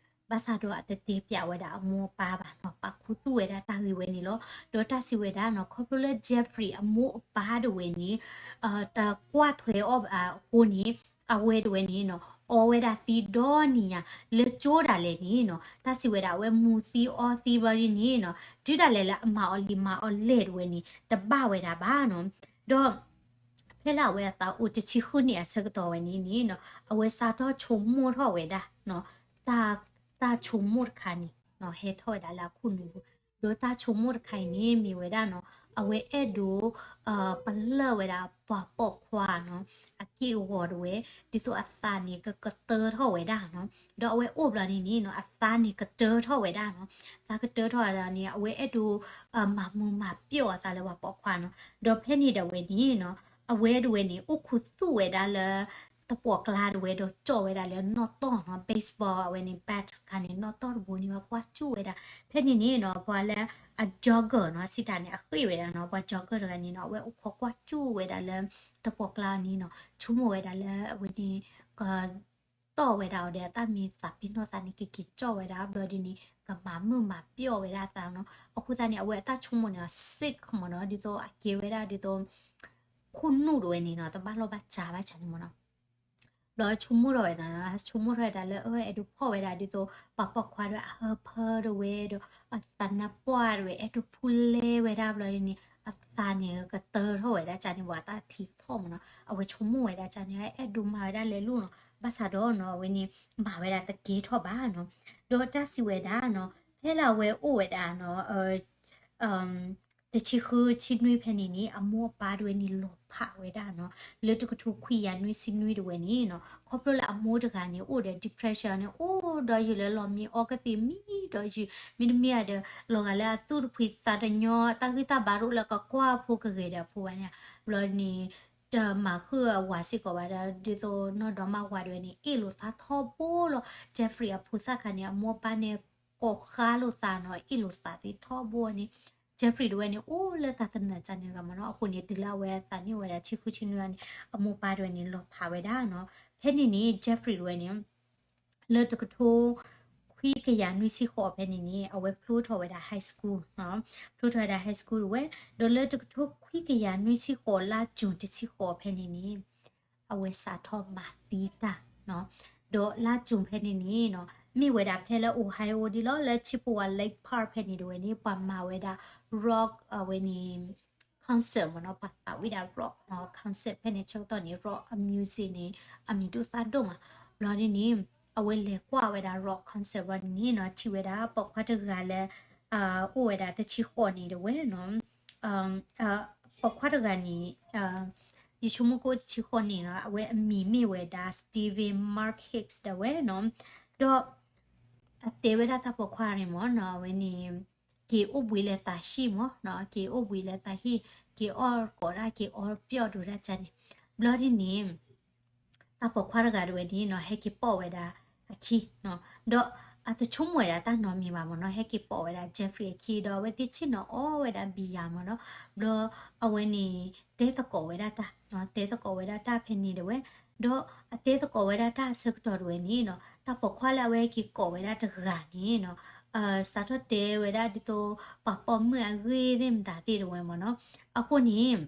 ဘၣ်ဆၣ်ဒီးအတတဲပျးဝဲဒၣ်အမိၢ်အပၢ်ဘၣ်နီၤ, ပာ်ခူသူၣ်ဝဲဒၣ်တၢ်ဂ့ၢ်ဝဲန့ၣ်လီၤ. ဒီးတၢ်စံးဝဲဒၣ်နီၤ, ခီဖျိလၢ Jeffrey အမိၢ်အပၢ်တဝဲန့ၣ် တကွၢ်ထွဲအီၤအဃိန့ၣ်, အဝဲတဝဲန့ၣ်နီၤ, အီဝဲဒၣ်သံဒီနံၤညါ, လၢကၠိဒၣ်လဲာ်န့ၣ်နီၤ, တၢ်စံးဝဲဒၣ်အဝဲမူသံအီသံဘျီဒ်န့ၣ်နီၤ, တုၤဒၣ်လဲာ်လၢအမၤအီၤလံၤမၤအီၤလဲၢ်တဝဲန့ၣ် တဘၣ်ဝဲဒၣ်ဘၣ်နီၤ. ဒီး ဖဲလၢအဝဲအသးအိၣ်တဆံဃုနံၣ်အဆၢကတီၢ်ဝဲန့ၣ်န့ၣ်နီၤ, အဝဲစးထီၣ်ဆိကမိၣ်ထီၣ်ဝဲဒၣ်နီၤ, တၢ် တၢ်ဆိကမိၣ်တခါန့ၣ်နီၤ, ဟဲထီၣ်ဝဲဒၣ်လၢအခိၣ်နူာ်ပူၤ, ဒီးတၢ်ဆိကမိၣ်တခါအံၤန့ၣ် မ့ၢ်ဝဲဒၣ်နီၤ, အဝဲအဲၣ်ဒိး ပလၢၢ်ဝဲဒၣ်ပှၤပိာ်ခွါနီၤ, အက့ၢ်အဂီၤတဝဲ, ဒ်သိးအသးန့ၣ်ကကတၢထီၣ်ဝဲဒၣ်နီၤ, ဒီးအဝဲအိၣ်ဘျီန့ၣ်န့ၣ်နီၤ, အသးန့ၣ်ကတၢထီၣ်ဝဲဒၣ်နီၤ, သးကတၢထီၣ်ဝဲဒၣ်န့ၣ် အဝဲအဲၣ်ဒိး မၤမုာ်မၤပျီၢ်အသးလၢပှၤပိာ်ခွါနီၤ, ဒီးဖဲန့ၣ်ဒၣ်ဝဲန့ၣ်နီၤ, အဝဲတဝဲန့ၣ် အိၣ်ခူသူၣ်ဝဲဒၣ်လၢ သပှၢ်ကျါတဝဲဒီးကၠီၣ်ဝဲဒၣ်လၢနီၣ်တီၢ်နီၤ, baseball အဝဲန့ၣ် bat တခါန့ၣ် နီၣ်တီၢ်တဘိန့ၣ် ဝဲကွၢ်ကၠူၣ်ဝဲဒၣ်, ဖဲန့ၣ်န့ၣ်နီၤ, ပှၤလၢအ jogger နီၤ, စံးတၢ်န့ၣ် အဃ့ၢ်ဝဲဒၣ်နီၤ, ပှၤ jogger တဂၤန့ၣ်နီၤ, အဝဲအိၣ်ခိးကွၢ်ကၠူၣ်ဝဲဒၣ်လၢ သပှၢ်ကျါန့ၣ်နီၤ, ဆိကမိၣ်ဝဲဒၣ်လၢအဝဲန့ၣ် က တီၢ်ဝဲဒၣ်အီၤဒီး အတၢ်မ့ၢ်သးပ့ၤနီၣ်သးန့ၣ် ကက့ၤကၠီၣ်ဝဲဒၣ်ဘျီဒ်န့ၣ် ကမၤမုာ်မၤပျီၢ်ဝဲဒၣ်အသးနီၤ, အဃိသတးန့ၣ် အဝဲအတၢ်ဆိကမိၣ်န့ၣ် sick မ့ၢ်နီၤ, ဒ်သိးအကဲဝဲဒၣ်ဒ်သိး ခိၣ်နူာ်တဝဲန့ၣ်နီၤ, တဘၣ်လီၢ်ဘၣ်စးဘၣ်ဆၣ်န့ၣ်မ့ၢ်နီၤ, ဘျီဆိကမိၣ်ထီၣ်ဝဲဒၣ်, ဆိကမိၣ်ထီၣ်ဝဲဒၣ်လၢ အဝဲအဲၣ်ဒိးဖီၣ်ဝဲဒၣ်ဒ်သိး ပှၤပိာ်ခွါတဝဲအဟၢဖၢတဝဲဒီး အသးနါပှၢ်တဝဲ အဲၣ်ဒိးဖူလဲဝဲဒၣ်ဘျီဒ်န့ၣ် အသးန့ၣ်ကတၢထီၣ်ဝဲဒၣ်ကန့ၣ် ပှၤတၢ်ထံကထီၣ်မ့ၢ်နီၤ, အဝဲဆိကမိၣ်ဝဲဒၣ်ကန့ၣ် အဲၣ်ဒိးမၤဝဲဒၣ်လဲၤလိၤနီၤ, ဘၣ်ဆၣ်ဒီးနီၤ အဝဲန့ၣ် မၤဝဲဒၣ်တကဲထီၣ်ဘၣ်နီၤ, ဒီးတၢ်စံးဝဲဒၣ်နီၤ ဖဲလၢအဝဲအိၣ်ဝဲဒၣ်နီၤ တဆံဃုဆံနွံဖဲန့ၣ်န့ၣ် အမိၢ်အပၢ်တဝဲန့ၣ်လီၤဖးဝဲဒၣ်နီၤ, လၢတကထိခွံကယၤနွံဆံနွံတဝဲန့ၣ်နီၤ, ခီဖျိလၢအမိၢ်တဂၤန့ၣ် အိၣ်ဒီး depression န့ၣ် အိၣ်ဒီးယုာ်လၢလီၢ်မံ အီကသံၣ်မံဒီးယုာ် မ့တမ့ၢ်ဒီး လီၤဂာ်လၢအသူၣ်တဖှံသးတညီ တၢ်ဂံၢ်တၢ်ဘါတအိၣ်လၢကကွၢ်ဖိကဂ့ၤဒီးဖိဘၣ်န့ၣ်, ဘျီန့ၣ် တမၤဃုာ်အဝၤစ့ၢ်ကီးဘၣ်ဒီး ဒ်သိးနီၢ်ဒီမါဝၤတဝဲန့ၣ် အ့ၣ်လိာ်သးထီဘိလီၤ, Jeffrey အဖိသၣ်ခါန့ၣ် အမိၢ်အပၢ်န့ၣ် ကိးဃါလိာ်သးနီၤ အ့ၣ်လိာ်သးသ့ထီဘိန့ၣ်, Jeffrey တဝဲန့ၣ် အိၣ်လၢတၢ်တနၢၤကန့ၣ်တဂၤမ့ၢ်နီၤ, အဃိန့ၣ် တုၤလၢအဝဲအသးနံၣ်အိၣ်ဝဲဒၣ်ဆံဃုဆံနွံန့ၣ် အမိၢ်ပၢ်တဝဲန့ၣ် လီၤဖးဝဲဒၣ်နီၤ, ဖဲန့ၣ်န့ၣ် Jeffrey တဝဲန့ၣ် လၢတကထိခွံကယၤနွံဆံဃိးဖဲန့ၣ်န့ၣ် အဝဲဖျိထီၣ်ဝဲဒၣ် high school နီၤ, ဖျိထီၣ်ဝဲဒၣ် high school တဝဲ, ဒီးလၢတကထိခွံကယၤနွံဆံဃိး လါ June တဆံဃိးဖဲန့ၣ်န့ၣ် အဝဲစးထီၣ်မၤသံတၢ်နီၤ, ဒီးလါ June ဖဲန့ၣ်န့ၣ်နီၤ မ့ၢ်ဝဲဒၣ်ဖဲလၢ Ohio ဒ်လီၤ လၢထံပဝါ Lake Park ဖဲန့ၣ်တဝဲန့ၣ် ပှၤမၤဝဲဒၣ် rock အဝဲန့ၣ် concert မ့ၢ်နီၤ, ပှၤသးဝံၣ်ဒၣ် rock နီၤ concert ဖဲန့ၣ်ဆၢကတီၢ်န့ၣ် rock အ music န့ၣ် အမံၤဒိၣ်သၣ်ဒိၣ်မး, ဘျီဒ်န့ၣ် အဝဲလဲၤကွၢ်ဝဲဒၣ် rock concert ဘျီဒ်န့ၣ်နီၤ ထံၣ်ဝဲဒၣ်ပိာ်ခွါတဂၤလၢ အိၣ်ဝဲဒၣ်တဆံဃိးန့ၣ်တဝဲနီၤ, ပိာ်ခွါတဂၤန့ၣ် ယဆိကမိၣ်ကအိၣ်တဆံဃိးန့ၣ်နီၤ, အဝဲအမံၤမ့ၢ်ဝဲဒၣ် Steven Mark Hicks ဒၣ်ဝဲနီၤ, ဒီး အတဲဝဲဒၣ်တၢ်ပိာ်ခွါန့ၣ်မ့ၢ်နီၤ, အဝဲန့ၣ် က့ၤအိၣ်ဘှံးလၢသးဟံၣ်မ့ၢ်နီၤ, က့ၤအိၣ်ဘှံးလၢသးဟံၣ်, က့ၤအီၣ်ကိးဒၣ် က့ၤအီပျီၢ်ဒိးဒၣ်ကန့ၣ်, ဘျီဒ်န့ၣ် တၢ်ပိာ်ခွါတဂၤတဝဲန့ၣ်နီၤ ဟဲက့ၤပိာ်ဝဲဒၣ်အခံနီၤ, ဒီးအတဆိကမိၣ်ဝဲဒၣ်တၢ်နီတမံၤဘၣ်မ့ၢ်နီၤ, ဟဲက့ၤပိာ်ဝဲဒၣ် Jeffrey အခံ ဒီးအဝဲသ့ၣ်ဆ့ၣ်နီၤအီဝဲဒၣ် beer မ့ၢ်နီၤ, ဘျီအဝဲန့ၣ် တဲသကိးဝဲဒၣ်တၢ်, တဲသကိးဝဲဒၣ်တၢ်ဖဲန့ၣ်တဝဲ, ဒီးအတဲသကိးဝဲဒၣ်တၢ်အဆၢကတီၢ်တဝဲန့ၣ်နီၤ, တၢ်ပိာ်ခွါလၢအဝဲက့ၤကိးဝဲဒၣ်တဂၤန့ၣ်နီၤ စးထီၣ်တဲဝဲဒၣ်ဒ်သိး ပှၤပိာ်မုၣ်အဂ့ၢ်သ့ၣ်မတၤသ့ၣ်တဝဲမ့ၢ်နီၤ, အဃိန့ၣ်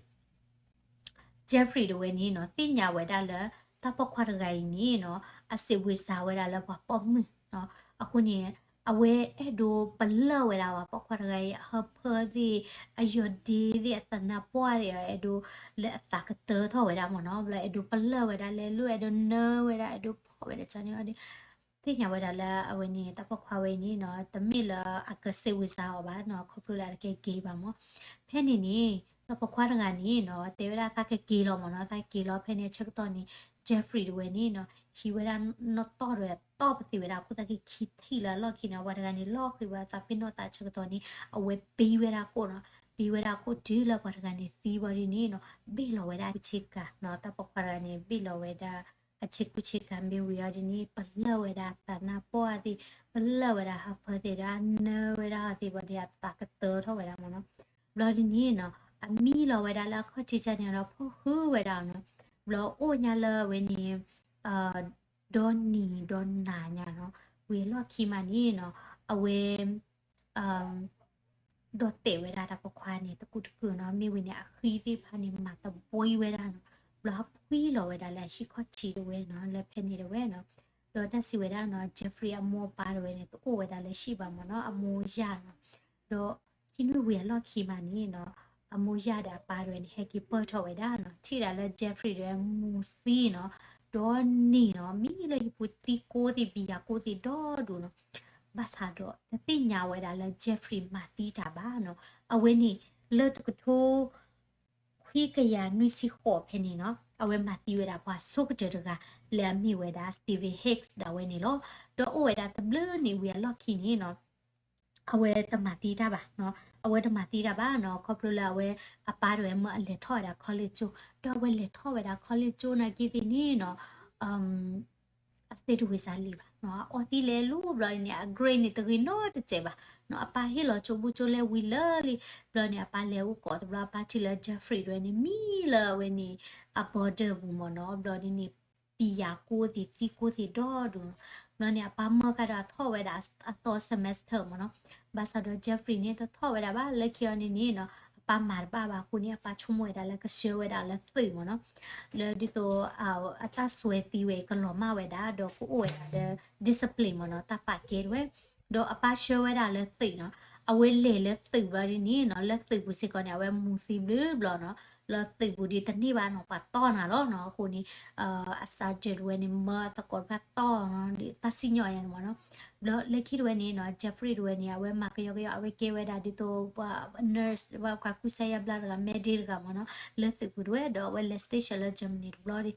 Jeffrey တဝဲန့ၣ်နီၤ သ့ၣ်ညါဝဲဒၣ်လၢ တၢ်ပိာ်ခွါတဂၤအံၤန့ၣ်နီၤ အစံးဝံစါဝဲဒၣ်လၢပှၤပိာ်မုၣ်နီၤ, အဃိန့ၣ် အဝဲအဲၣ်ဒိးပလၢၢ်ဝဲဒၣ်ပှၤပိာ်ခွါတဂၤအံၤ အဟၢဖၢသ့ၣ်, အယီၤဒ့သ့ၣ်, အသးနါပှၢ်သ့ၣ်, အဲၣ်ဒိးလၢအသးကတၢထီၣ်ဝဲဒၣ်မ့ၢ်နီၤ, ဘျီအဲၣ်ဒိးပလၢၢ်ဝဲဒၣ်လဲၤလိၤ, အဲၣ်ဒိးနၢဝဲဒၣ်, အဲၣ်ဒိးဖီၣ်ဝဲဒၣ်န့ၣ် သ့ၣ်ညါဝဲဒၣ်လၢအဝဲန့ၣ် တၢ်ပိာ်ခွါဝဲအံၤန့ၣ်နီၤ တမ့ၢ်လၢအကစံးဝံစါအီၤဘၣ်နီၤ, ခီဖျိလၢအတကဲ gay ဘၣ်မ့ၢ်, ဖဲန့ၣ်န့ၣ် တၢ်ပိာ်ခွါတဂၤန့ၣ်နီၤ တဲဝဲဒၣ်သးကက့ၤလီၤမ့ၢ်နီၤ, သးက့ၤလီၤဖဲန့ၣ်အဆၢကတီၢ်န့ၣ် Jeffrey တဝဲန့ၣ်နီၤ ဟံးဝဲဒၣ်နီၣ်တီၢ်တဝဲ တီၢ်ပသံးဝဲဒၣ်အခိၣ်သးက့ခံထံၣ်လၢအလီၢ်ခံန့ၣ် ပှၤတဂၤန့ၣ်လီၤဃံၤဝဲသးပ့ၤနီၣ်သးအဆၢကတီၢ်န့ၣ် အဝဲပ့ၤဝဲဒၣ်ကိၣ်နီၤ, ပ့ၤဝဲဒၣ်ကိၣ်တုၤလၢပှၤတဂၤန့ၣ်သံဘၣ်ဒ်န့ၣ်နီၤ ဘ့ၣ်လီၤဝဲဒၣ်အဆ့ကၤနီၤ, တၢ်ပိာ်ခွါတဂၤန့ၣ် ဘ့ၣ်လီၤဝဲဒၣ်အဆ့ကူဆ့ကၤမ့ၢ်ဝံၤအီၤဒ်န့ၣ် ပလၢၢ်ဝဲဒၣ်အသးနါပီၢ်အသ့ၣ်, ပလၢၢ်ဝဲဒၣ်ဟၢဖၢသ့ၣ်ဒီး အနၢဝဲဒၣ်အီၤသ့ၣ်ဘၣ်ဒီးအသးကတၢၢ်ထီၣ်ဝဲဒၣ်မ့ၢ်နီၤ. ဘျီဒ်န့ၣ်နီၤ အမံလီၤဝဲဒၣ်လၢအခီၣ်ထံးကန့ၣ်ဒီး ဖီၣ်ဃုာ်ဝဲဒၣ်နီၤ, ဘျီအိၣ်ညါလၢအဝဲန့ၣ် ဒီနံၤဒီနၤညါနီၤ, ဝံၤအလီၢ်ခံမးန့ၣ်နီၤ အဝဲ ဒီးတဲာ်ဝဲဒၣ်တၢ်ပိာ်ခွါန့ၣ် တကူာ်တကုာ်နီၤ, မ့ၢ်ဝံၤန့ၣ် အဃံသ့ၣ်တဖၣ်န့ၣ် မၤသဘှံးဝဲဒၣ်နီၤ, ဘျီဖှံလီၤဝဲဒၣ်လၢအဟံၣ်ခီၣ်ထံးတဝဲနီၤ, လၢဖဲန့ၣ်တဝဲနီၤ, ဒီးတၢ်စံးဝဲဒၣ်နီၤ Jeffrey အမိၢ်အပၢ်တဝဲန့ၣ် တအိၣ်ဝဲဒၣ်လၢဟံၣ်ဘၣ်မ့ၢ်နီၤ, အမိၢ်ယၢ်နီၤ, ဒီးခံနွံဝံၤအလီၢ်ခံမးန့ၣ်နီၤ, အမိၢ်ယၢ်ဒီးအပၢ်တဝဲန့ၣ် ဟဲက့ၤပၢၢ်ထီၣ်ဝဲဒၣ်နီၤ, ထံၣ်ဒၣ်လၢ Jeffrey တဝဲမူၤသံနီၤ, ဒီနံၤနီၤ, မံလၢဟံၣ်ပူၤသံကိၢ်သ့ၣ်ဘံယၤကိၢ်သ့ၣ်ဒီဒူၣ်နီၤ, ဘၣ်ဆၣ်ဒီးတသ့ၣ်ညါဝဲဒၣ်လၢ Jeffrey မၤသံတၢ်ဘၣ်နီၤ, အဝဲန့ၣ် လၢတကထိ ခွံကယၤနွံဆံဃိးဖဲန့ၣ်နီၤ, အဝဲမၤသံဝဲဒၣ်ပှၤဆိကတၢၢ်တဂၤ လၢအမ့ၢ်ဝဲဒၣ် Stephen Hicks ဒၣ်ဝဲန့ၣ်လီၤ. ဒီးအိၣ်ဝဲဒၣ်တဘျုးနံၣ်ဝံၤအလီၢ်ခံန့ၣ်နီၤ, အဝဲတမၤသံတၢ်ဘၣ်နီၤ, အဝဲတမၤသံတၢ်ဘၣ်နီၤ, ခီဖျိလၢအဝဲအပၢ်တဝဲမၢအလဲၤထီၣ်ဝဲဒၣ် college ကၠိ, ဒီးအဝဲလဲၤထီၣ်ဝဲဒၣ် college ကၠိနာ်က့သ့ၣ်န့ၣ်နီၤ အစ့တဝံၤစးလံဘၣ်နီၤ, အအီသံလဲၤလိၤဘျီန့ၣ် အgradeန့ၣ်တဂ့ၤနီတစဲးဘၣ်နီၤ, အပၢ်ဟ့ၣ်လီၤကၠိဘူကၠိလဲဝံၤလၢာ်လံ, ဘျီန့ၣ် အပၢ်လဲၤအိၣ်ကိးတဘျီ အပၢ်ထံၣ်လၢ Jeffrey တဝဲန့ၣ် မံလၢအဝဲန့ၣ် အ border ပူၤမ့ၢ်နီၤ, ဘျီဒ်န့ၣ် ဘံယၤကိၢ်သ့ၣ်သံကိၢ်သ့ၣ်ဒီဒူၣ်နီၤ, ဘျီန့ၣ် အပၢ်မၢကဒီးအထီၣ်ဝဲဒၣ်အသီ semester မ့ၢ်နီၤ, ဘၣ်ဆၣ်ဒီး Jeffrey န့ၣ် တထီၣ်ဝဲဒၣ်ဘၣ် လၢခံအီၤန့ၣ်န့ၣ်နီၤ, အပၢ်မၤတဘၣ်ဘၣ်အဃိန့ၣ် အပၢ်ဆိကမိၣ်ဝဲဒၣ်လၢကဆှၢဝဲဒၣ်လၢသုးမ့ၢ်နီၤ, လၢဒ်သိး အတၢ်စွဲသံဝဲအံၤကလီၤမၢ်ဝဲဒၣ် ဒီးကအိၣ်ဝဲဒၣ်လၢ discipline မ့ၢ်နီၤ, တၢ်ပာ်ကဲတဝဲ, ဒီးအပၢ်ဆှၢဝဲဒၣ်လၢသုးနီၤ, အဝဲလဲၤလၢသုးဘျီဒ်န့ၣ်နီၤ, လၢသုးပူၤစ့ၢ်ကီးန့ၣ် အဝဲမူၤသံဘျုးဘျီနီၤ, လၢသုးပူၤဒ်တန့ၢ်ဘၣ်နီၤ ပှၤတီၢ်နၤလီၤနီၤ, အဃိန့ၣ် အ sergeant တဝဲန့ၣ် မၢသကိးတဖၣ်တီၢ်နီၤ, ဒ်တၢ်စံၣ်ညီၣ်ယါန့ၣ်မ့ၢ်နီၤ, ဘျီလၢခံတဝဲန့ၣ်နီၤ Jeffrey တဝဲန့ၣ် အဝဲမၤကယီကယီ အဝဲကဲဝဲဒၣ်ဒ်သိးပှၤ nurse ပှၤကူစါယါဘျါတဂၤ medic တဂၤမ့ၢ်နီၤ, လၢသုးပူၤတဝဲ ဒီးအဝဲလဲၤ station လၢ Germany တဘျီဒ်,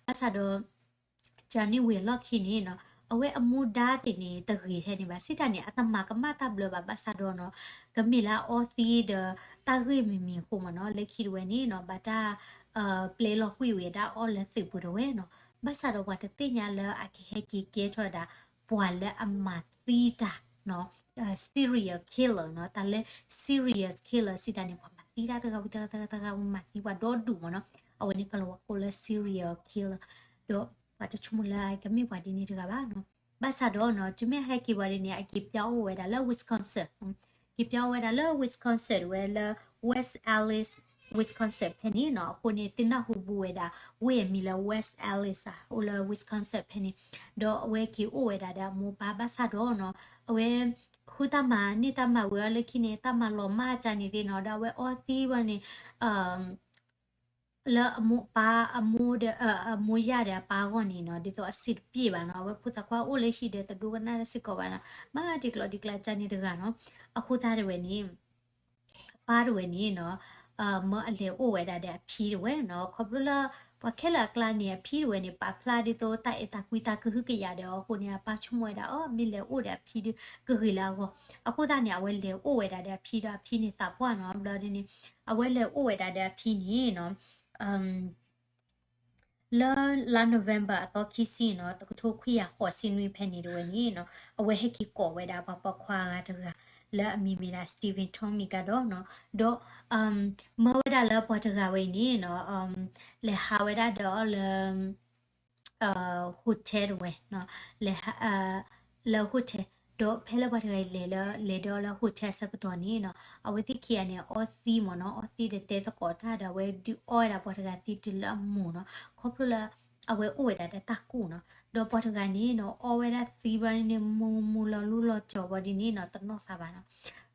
ဘၣ်ဆၣ်ဒီး ကန့ၣ်ဝံၤအလီၢ်ခံန့ၣ်နီၤ, အဝဲအမူဒါသ့ၣ်န့ၣ် တဂ့ၤထဲန့ၣ်ဘၣ်, စံးတၢ်န့ၣ် အတမၤကမၣ်တၢ်ဘျၢဘၣ်, ဘၣ်ဆၣ်ဒီးနီၤ, ကမ့ၢ်လၢအအီသံဒီးတၢ်ဂ့ၢ်မံၤမံၤအဃိမ့ၢ်နီၤ, လၢခံတဝဲန့ၣ်နီၤ ဘၣ်တၢ် ပျဲလီၤကွံာ်ဝဲဒၣ်အီၤလၢသုးပူၤတဝဲနီၤ, ဘၣ်ဆၣ်ဒီးပှၤတသ့ၣ်ညါလၢအကဟဲက့ၤကဲထီၣ်ဝဲဒၣ် ပှၤလၢအမၤသံတၢ်နီၤ, serial killer နီၤ, တၢ်လၢ serial killer စံးတၢ်န့ၣ် ပှၤမၤသံတၢ်တဂၤဝံၤတဂၤ တဂၤဝံၤမၤသံပှၤဒီဒူၣ်မ့ၢ်နီၤ, အဝဲန့ၣ်ကလီၤဝါကိးလၢ serial killer ဒီးပှၤတဆိကမိၣ်လၢကမ့ၢ်ပှၤဒ်န့ၣ်တဂၤဘၣ်နီၤ, ဘၣ်ဆၣ်ဒီးနီၤ တုၤမ့ၢ်ဟဲက့ၤဝဲဒ်န့ၣ် အက့ၤပၠီအိၣ်ဝဲဒၣ်လၢ Wisconsin, က့ၤပၠီအိၣ်ဝဲဒၣ်လၢ Wisconsin ဝဲလၢ West Allis, Wisconsin ဖဲန့ၣ်နီၤ, အဃိန့ၣ် သုနၢ်ဟူဘူးဝဲဒၣ် ဝ့ၢ်အမံၤလၢ West Allis ဧါ, အိၣ်လၢ Wisconsin ဖဲန့ၣ်, ဒီးအဝဲက့ၤအိၣ်ဝဲဒၣ်ဒီးအမိၢ်ပၢ်ဘၣ်ဆၣ်ဒီးနီၤ, အဝဲ ဃုတၢ်မၤန့ၢ်တၢ်မၤဝံၤအီၤလၢခံန့ၣ် တၢ်မၤလီၤမၢ်ကန့ၣ်သ့ၣ်နီၤ, ဒီးအဝဲအီသံဝဲန့ၣ် လၢအမိၢ်ပၢ် အမိၢ်ဒီး အမိၢ်ယၢ်ဒီးအပၢ်အဂီၢ်န့ၣ်နီၤ, ဒ်သိးအစံးတပျ့ၢ်ဘၣ်နီၤ, အဝဲဖိသၣ်ခွါအိၣ်လၢဟံၣ်ဒီးတဒိကနၣ်တၢ်စ့ၢ်ကီးဘၣ်နီၤ, မၤဒံးကျိးဒံးကျါကန့ၣ်တဂၤနီၤ, အဃိသတးတဝဲန့ၣ် အပၢ်တဝဲန့ၣ်နီၤ, မၢအလဲၤအိၣ်ဝဲဒၣ်ဒီးအဖံတဝဲနီၤ, ခီဖျိလၢ ပှၤခဲလၢာ်အကျါန့ၣ် အဖံတဝဲန့ၣ် ပာ်ဖျါဒ်သိးတၢ်အဲၣ်တၢ်ကွံတၢ်ကဟုကယာ်ဒီးအဃိန့ၣ် အပၢ်ဆိကမိၣ်ဝဲဒၣ် အီ မ့ၢ်လဲၤအိၣ်ဒီးအဖံဒီး ကဂ့ၤလၢအဂီၢ်, အဃိသတးန့ၣ် အဝဲလဲၤအိၣ်ဝဲဒၣ်ဒီးအဖံဒီးအဖံန့ၣ်သးပှၢ်နီၤ, ဘျီဒ်န့ၣ် အဝဲလဲၤအိၣ်ဝဲဒၣ်ဒီးအဖံန့ၣ်နီၤ လၢလါ November အသီခံဆံနီၤ, တကထိခွံကယၤဃိးဆံနွံဖဲန့ၣ်တဝဲန့ၣ်နီၤ, အဝဲဟဲက့ၤကိးဝဲဒၣ်ပှၤပိာ်ခွါဂၤတဂၤ လၢအမံၤမ့ၢ်ဒၣ် Stephen Tomica ဒီးနီၤ, ဒီး မၢဝဲဒၣ်လၢပှၤတဂၤဝဲအံၤန့ၣ်နီၤ, လဲၤဟးဝဲဒၣ်ဒီးအီၤလၢ hotel တဝဲနီၤ, လဲၤ လၢ hotel ဒီးဖဲလၢပှၤတဂၤအံၤလဲၤလၢ လဲၤဒီးအီၤလၢ hotel အဆၢကတီၢ်န့ၣ်နီၤ, အဝဲသ့ၣ်ခံဂၤန့ၣ် အီသံမ့ၢ်နီၤ, အီသံဒီးတဲသကိးတၢ်ဒီး အဝဲဒုးအီဝဲဒၣ်ပှၤတဂၤသံတုၤလၢအမူၤနီၤ, ခီဖျိလၢ အဝဲအိၣ်ဝဲဒၣ်ဒီးတၢ်ကူၣ်နီၤ, ဒီးပှၤတဂၤန့ၣ်နီၤ အီဝဲဒၣ်သံဘျီန့ၣ် မူၤမူၤလီၤလူလီၤကၠီၤဘၣ်ဒ်န့ၣ်နီၤ တနီၣ်သးဘၣ်နီၤ,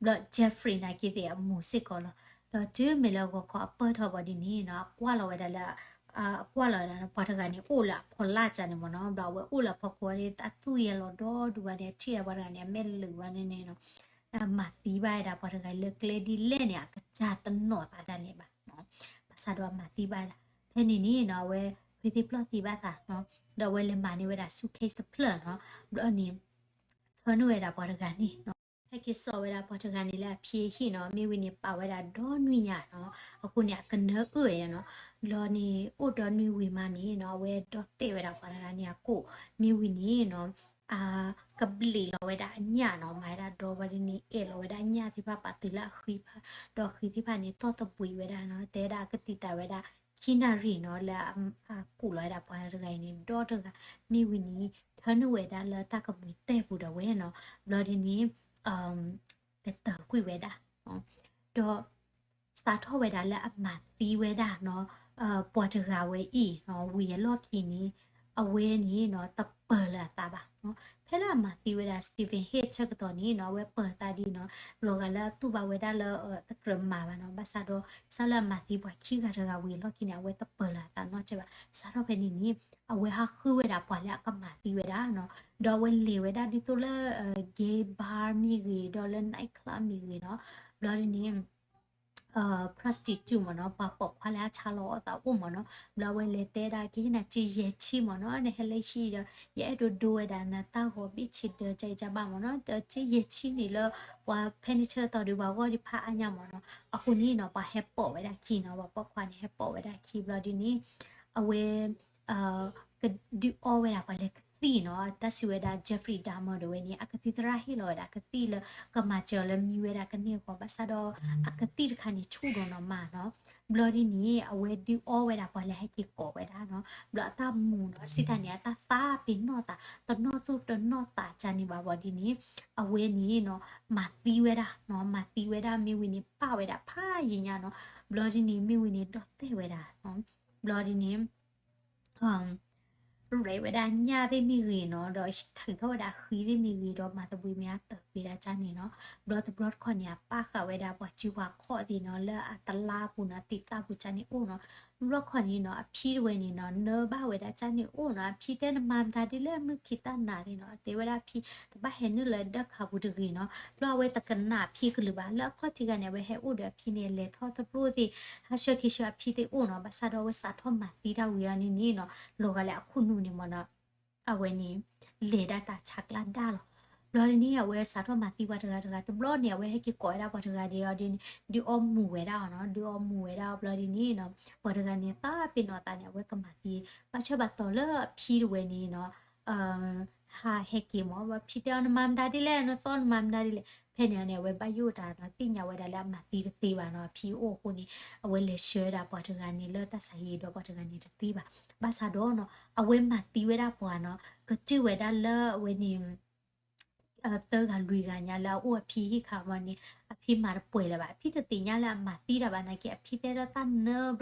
ဘျီ Jeffrey နာ်က့သ့ၣ်အမူၤစ့ၢ်ကီးလီၤ, ဒီးတုၤမ့ၢ်လၢဂီၤခီအပၢၢ်ထီၣ်ဘၣ်ဒ်န့ၣ်နီၤ အကွၢ်လီၤဝဲဒၣ်လၢ အကွၢ်လီၤဝဲဒၣ်နီၤ ပှၤတဂၤန့ၣ် အိၣ်လၢအဖီလာ်ကၢ်န့ၣ်မ့ၢ်နီၤ, ဘျီအဝဲအိၣ်လၢအဖီခိၣ်န့ၣ် အသူၣ်ယဲလီၤဒီဒူၣ်ဘၣ်န့ၣ် အထံၣ်ဝဲပှၤတဂၤန့ၣ် အမဲာ်လုာ်ဘၣ်န့ၣ်နီၤ, မၤသံဘၣ်ဝဲဒၣ်ပှၤတဂၤလၢကျဲဒ်လဲၣ်န့ၣ် အကစၢ်တနီၣ်သးဒၣ်လဲာ်ဘၣ် ဘၣ်ဆၣ်ဒီးအမၤသံဘၣ်ဒၣ် ဖဲန့ၣ်န့ၣ်နီၤ အဝဲ ဖဲသ့ၣ်ပျီၢ်သံဘၣ်သးနီၤ ဒီးအဝဲလဲၤမၤန့ၢ်ဝဲဒၣ် suitcase တဖျၢၣ်နီၤ ဘျီန့ၣ် ထၢနုာ်ဝဲဒၣ်ပှၤတဂၤန့ၣ်နီၤ ဟဲက့ၤစိာ်ဝဲဒၣ်ပှၤတဂၤန့ၣ်လၢအဖံအဟံၣ်နီၤ မ့ၢ်ဝံၤန့ၣ်ပာ်ဝဲဒၣ်ဒီနွံညါနီၤ အဃိန့ၣ် အကနၢအၢၣ်နီၤ ဘျီန့ၣ် အိၣ်ဒီနွံဝံၤမးန့ၣ်နီၤ အဝဲဒီးတဲဝဲဒၣ်ပှၤတဂၤန့ၣ်အကိၣ် မ့ၢ်ဝံၤန့ၣ်နီၤ အကဘျံးလီၤဝဲဒၣ်အညၣ်နီၤ မၤဝဲဒၣ်ဒီဘျီဒ်န့ၣ် အဲၣ်လီၤဝဲဒၣ်အညၣ်သ့ၣ်တဖၣ် ပာ်တုၤလၢအဃံဖး ဒီးအဃံသ့ၣ်တဖၣ်န့ၣ် တီၢ်တဘှံးဝဲဒၣ်နီၤ တဲဝဲဒၣ်ကတံာ်တာ်ဝဲဒၣ် ခံနၣ်ရံၣ်နီၤ လၢအကူးလီၤဝဲဒၣ်ပှၤတဂၤအံၤန့ၣ် ဒီတဂၤ မ့ၢ်ဝံၤန့ၣ် ထၢနုာ်ဝဲဒၣ်လၢတၢ်ကမှံၤတဲပူၤဒီးဝဲနီၤ ဘျီဒ်န့ၣ် ကတၢၢ်ကွံာ်ဝဲဒၣ် ဒီး စးထီၣ်ဝဲဒၣ်လၢအမၤသံဝဲဒၣ်နီၤ ပှၤတဂၤဝဲအံၤနီၤ ဝံၤအလီၢ်ခံန့ၣ် အဝဲန့ၣ်နီၤ တပၢၤလၢၤအသးဘၣ်နီၤ ဖဲလၢအမၤသံဝဲဒၣ် Steven Hay ဆၢကတီၢ်န့ၣ်နီၤ အဝဲပၢၤသးဒ်နီၤ လီၤဂာ်လၢအတူၢ်ဘၣ်ဝဲဒၣ်လၢ တကြၢးမၤဘၣ်နီၤ ဘၣ်ဆၣ်ဒီး စးလၢအမၤသံပှၤခံဂၤတဂၤဝံၤအလီၢ်ခံန့ၣ် အဝဲတပၢၤလၢၤအသးနီတစဲးဘၣ် စးထီၣ်ဖဲန့ၣ်န့ၣ် အဝဲဟးဃုဝဲဒၣ်ပှၤလၢအကမၤသံဝဲဒၣ်နီၤ ဒီးအဝဲလဲၤဝဲဒၣ်ဒ်သိးလၢ gay bar မ့ၢ်ဂ့ၤ ဒီးလၢ night club မ့ၢ်ဂ့ၤနီၤ ဘျီဒ်န့ၣ် prostitute မ့ၢ်နီၤ ပှၤပိာ်ခွါလၢအဆါလီၤအီၣ်သးအိၣ်မ့ၢ်နီၤ ဘျီအဝဲလဲၤတဲဒၣ်ကဟ့ၣ်နၤစ့ယဲၢ်ဆံမ့ၢ်နီၤ နဟဲလၢဟံၣ်ဒီး ယအဲၣ်ဒိးဒိဝဲဒၣ်နတၢ်ဂီၤဘ့ၣ်ဆ့ဒၢကၢအံၤကၢဘၣ်မ့ၢ်နီၤ ဒီးစ့ယဲၢ်ဆံန့ၣ်လၢ ပှၤဖဲန့ၣ်ဆၢကတီၢ်ဒီးပှၤဂီၢ်ဒံးဖးအါညါမ့ၢ်နီၤ အဃိန့ၣ်နီၤ ပှၤဟဲပိာ်ဝဲဒၣ်ခံနီၤ ပှၤပိာ်ခွါန့ၣ်ဟဲပိာ်ဝဲဒၣ်ခံ ဘျီဒ်န့ၣ် အဝဲ ကဒုးအီဝဲဒၣ်ပှၤလၢကသံၣ်နီၤ တၢ်စံးဝဲဒၣ် Jeffrey Dahmer ဒၣ်ဝဲန့ၣ် အကသံၣ်သရၣ်ဟ့ၣ်လီၤဝဲဒၣ်ကသံၣ်လၢ ကမၤစၢၤလၢမံဝဲဒၣ်ကန့ၢ်အဂီၢ် ဘၣ်ဆၣ်ဒီး အကသံၣ်တခါန့ၣ်ဆူၣ်ဒိၣ်နီၢ်မးနီၤ ဘျီဒ်န့ၣ် အဝဲဒုးအီဝဲဒၣ်ပှၤလၢဟဲက့ၤကိးဝဲဒၣ်နီၤ ဘျီအတၢ်မူနီၤ စံးတၢ်န့ၣ် အတၢ်သးပ့ၤနီၣ်သး တနီၣ်သူၣ်တနီၣ်သးကန့ၣ်ဘၣ်ဘျီဒ်န့ၣ် အဝဲန့ၣ်နီၤ မၤသံဝဲဒၣ်နီၤ မၤသံဝဲဒၣ်မ့ၢ်ဝံၤန့ၣ် ပာ်ဝဲဒၣ်ဖးယံာ်ညါနီၤ ဘျီဒ်န့ၣ် မ့ၢ်ဝံၤန့ၣ် ဒီၣ်တဲာ်ဝဲဒၣ် ဘျီဒ်န့ၣ် ရဲၣ်ဝဲဒၣ်ညၣ်သ့ၣ်မ့ၢ်ဂ့ၤနီၤ ဒီးထုးထီၣ်ဝဲဒၣ်ဃံသ့ၣ်မ့ၢ်ဂ့ၤ ဒီးမၤသဘှံးမ့ၢ်အတၢ်ကွံာ်ဒၣ်ကန့ၣ်နီၤ ဘျီတဘျီတခီၣ်န့ၣ် အပာ်ဃာ်ဝဲဒၣ်ပှၤစုပှၤခီၣ်သ့ၣ်နီၤ လၢအတလါပူၤနီၤ သံၣ်သၣ်ပူၤကန့ၣ်အိၣ်နီၤ တဘျီတခီၣ်န့ၣ်နီၤ အဖံတဝဲန့ၣ်နီၤ နၢဘၣ်ဝဲဒၣ်ကန့ၣ်အိၣ်နီၤ အဖံတဲနမၤမတၤဒ်လဲၣ် မုၢ်ခံးတၢ်နၤသ့ၣ်နီၤ တဲဝဲဒၣ်အဖံ တဘၣ်ဟဲနုာ်လၢဒၢးခးပူၤတဂ့ၤနီၤ ဘျီအဝဲတကနၣ်အဖံကလုာ်ဘၣ် လၢအခီၣ်ထံးဂၤန့ၣ် အဝဲဟဲအိၣ်ဒီးအဖံန့ၣ် လဲၤထီၣ်သရိာ်သ့ၣ် ဟးဆှၢက့ၤဆှၢအဖံသ့ၣ်အိၣ်နီၤ ဘၣ်ဆၣ်ဒီးအဝဲစးထီၣ်မၤသံတၢ်ဝံၤအီၤန့ၣ်န့ၣ်နီၤ လီၤဂာ်လၢအခိၣ်နူာ်န့ၣ်မ့ၢ်နီၤ အဝဲန့ၣ် လဲၤဒၣ်တၢ်ဆါကျၢ်ဒၣ်လီၤ ဘျီဒ်န့ၣ် အဝဲစးထီၣ်မၤသံပှၤတဂၤတဂၤ တဘျီန့ၣ် အဝဲဟဲက့ၤကိးဝဲဒၣ်ပှၤတဂၤဒီးအီၤဒ်န့ၣ် ဒုးအီမူၤဝဲဒၣ်အီၤနီၤ ဒုးအီမူၤဝဲဒၣ်အီၤဘျီဒ်န့ၣ်နီၤ ပှၤတဂၤန့ၣ် သးပ့ၤနီၣ်သးန့ၣ် အဝဲကမၤသံ ဘၣ်ဆၣ်ဘၣ်တီၤလၢအဖံတဝဲန့ၣ်နီၤ ဟးဟဲက့ၤမ့ၢ် ဖံတဲအီၤ နမၤမတၤဒ်လဲၣ် နသီၣ်နမၤမတၤဒ်လဲၣ် ဖဲန့ၣ်န့ၣ် အဝဲဘၣ်ယိၣ်တၢ်နီၤ သ့ၣ်ညါဝဲဒၣ်လၢအမၤသံတသ့ဘၣ်နီၤ အဖံအိၣ်အဃိန့ၣ် အဝဲလဲၤဆှၢဒၣ်ပှၤတဂၤန့ၣ်လၢတၢ်ဆါဟံၣ်ဒီးပှၤတဂၤန့ၣ်တသ့ဘၣ် ဘၣ်ဆၣ်ဒီးနီၤ အဝဲမၤသံဝဲဒၣ်ပှၤနီၤ ကတုၢ်ဝဲဒၣ်လၢအဝဲန့ၣ် သၢဂၤလွံၢ်ဂၤညါလၢအအိၣ်အဖံဟံၣ်ခါမ့ၢ်န့ၣ် အဖံမၤတပှဲၤလၢၤဘၣ် အဖံတသ့ၣ်ညါလၢအမၤသံတၢ်ဘၣ်နာ်က့ အဖံတဲဒီးတၢ်နၢဘျီ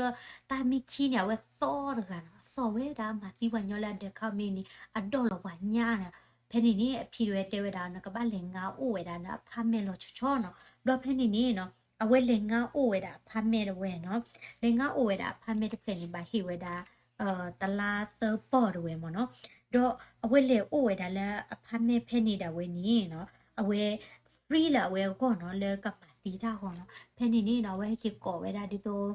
တၢ်မ့ၢ်ခံန့ၣ် အဝဲသီၣ်တဂၤနီၤ အသီၣ်ဝဲဒၣ်မၤသံပှၤညီလၢအဒၢးခါမ့ၢ်န့ၣ် အဒီၣ်လီၤပှၤညါနီၤ ဖဲန့ၣ်န့ၣ် အဖံတဝဲတဲဝဲဒၣ်နီၤ ကဘၣ်လဲၤငါအိၣ်ဝဲဒၣ်နီၤ အဖါမဲာ်လီၤဆီဆီနီၤ ဘျီဖဲန့ၣ်န့ၣ်နီၤ အဝဲလဲၤငါအိၣ်ဝဲဒၣ်အဖါမဲာ်တဝဲနီၤ လဲၤငါအိၣ်ဝဲဒၣ်အဖါမဲာ်တဖျၢၣ်န့ၣ် ဘၣ်ဟ့ၣ်ဝဲဒၣ် တလါသၢပီၢ်တဝဲမ့ၢ်နီၤ ဒီးအဝဲလဲၤအိၣ်ဝဲဒၣ်လၢအဖါမဲာ်ဖဲန့ၣ်ဒၣ်ဝဲန့ၣ်နီၤ အဝဲ free လၢအဝဲအဂီၢ်နီၤ လၢကမၤသံတၢ်အဂီၢ်နီၤ ဖဲန့ၣ်န့ၣ်နီၤ အဝဲဟဲက့ၤကိးဝဲဒၣ်ဒ်သိး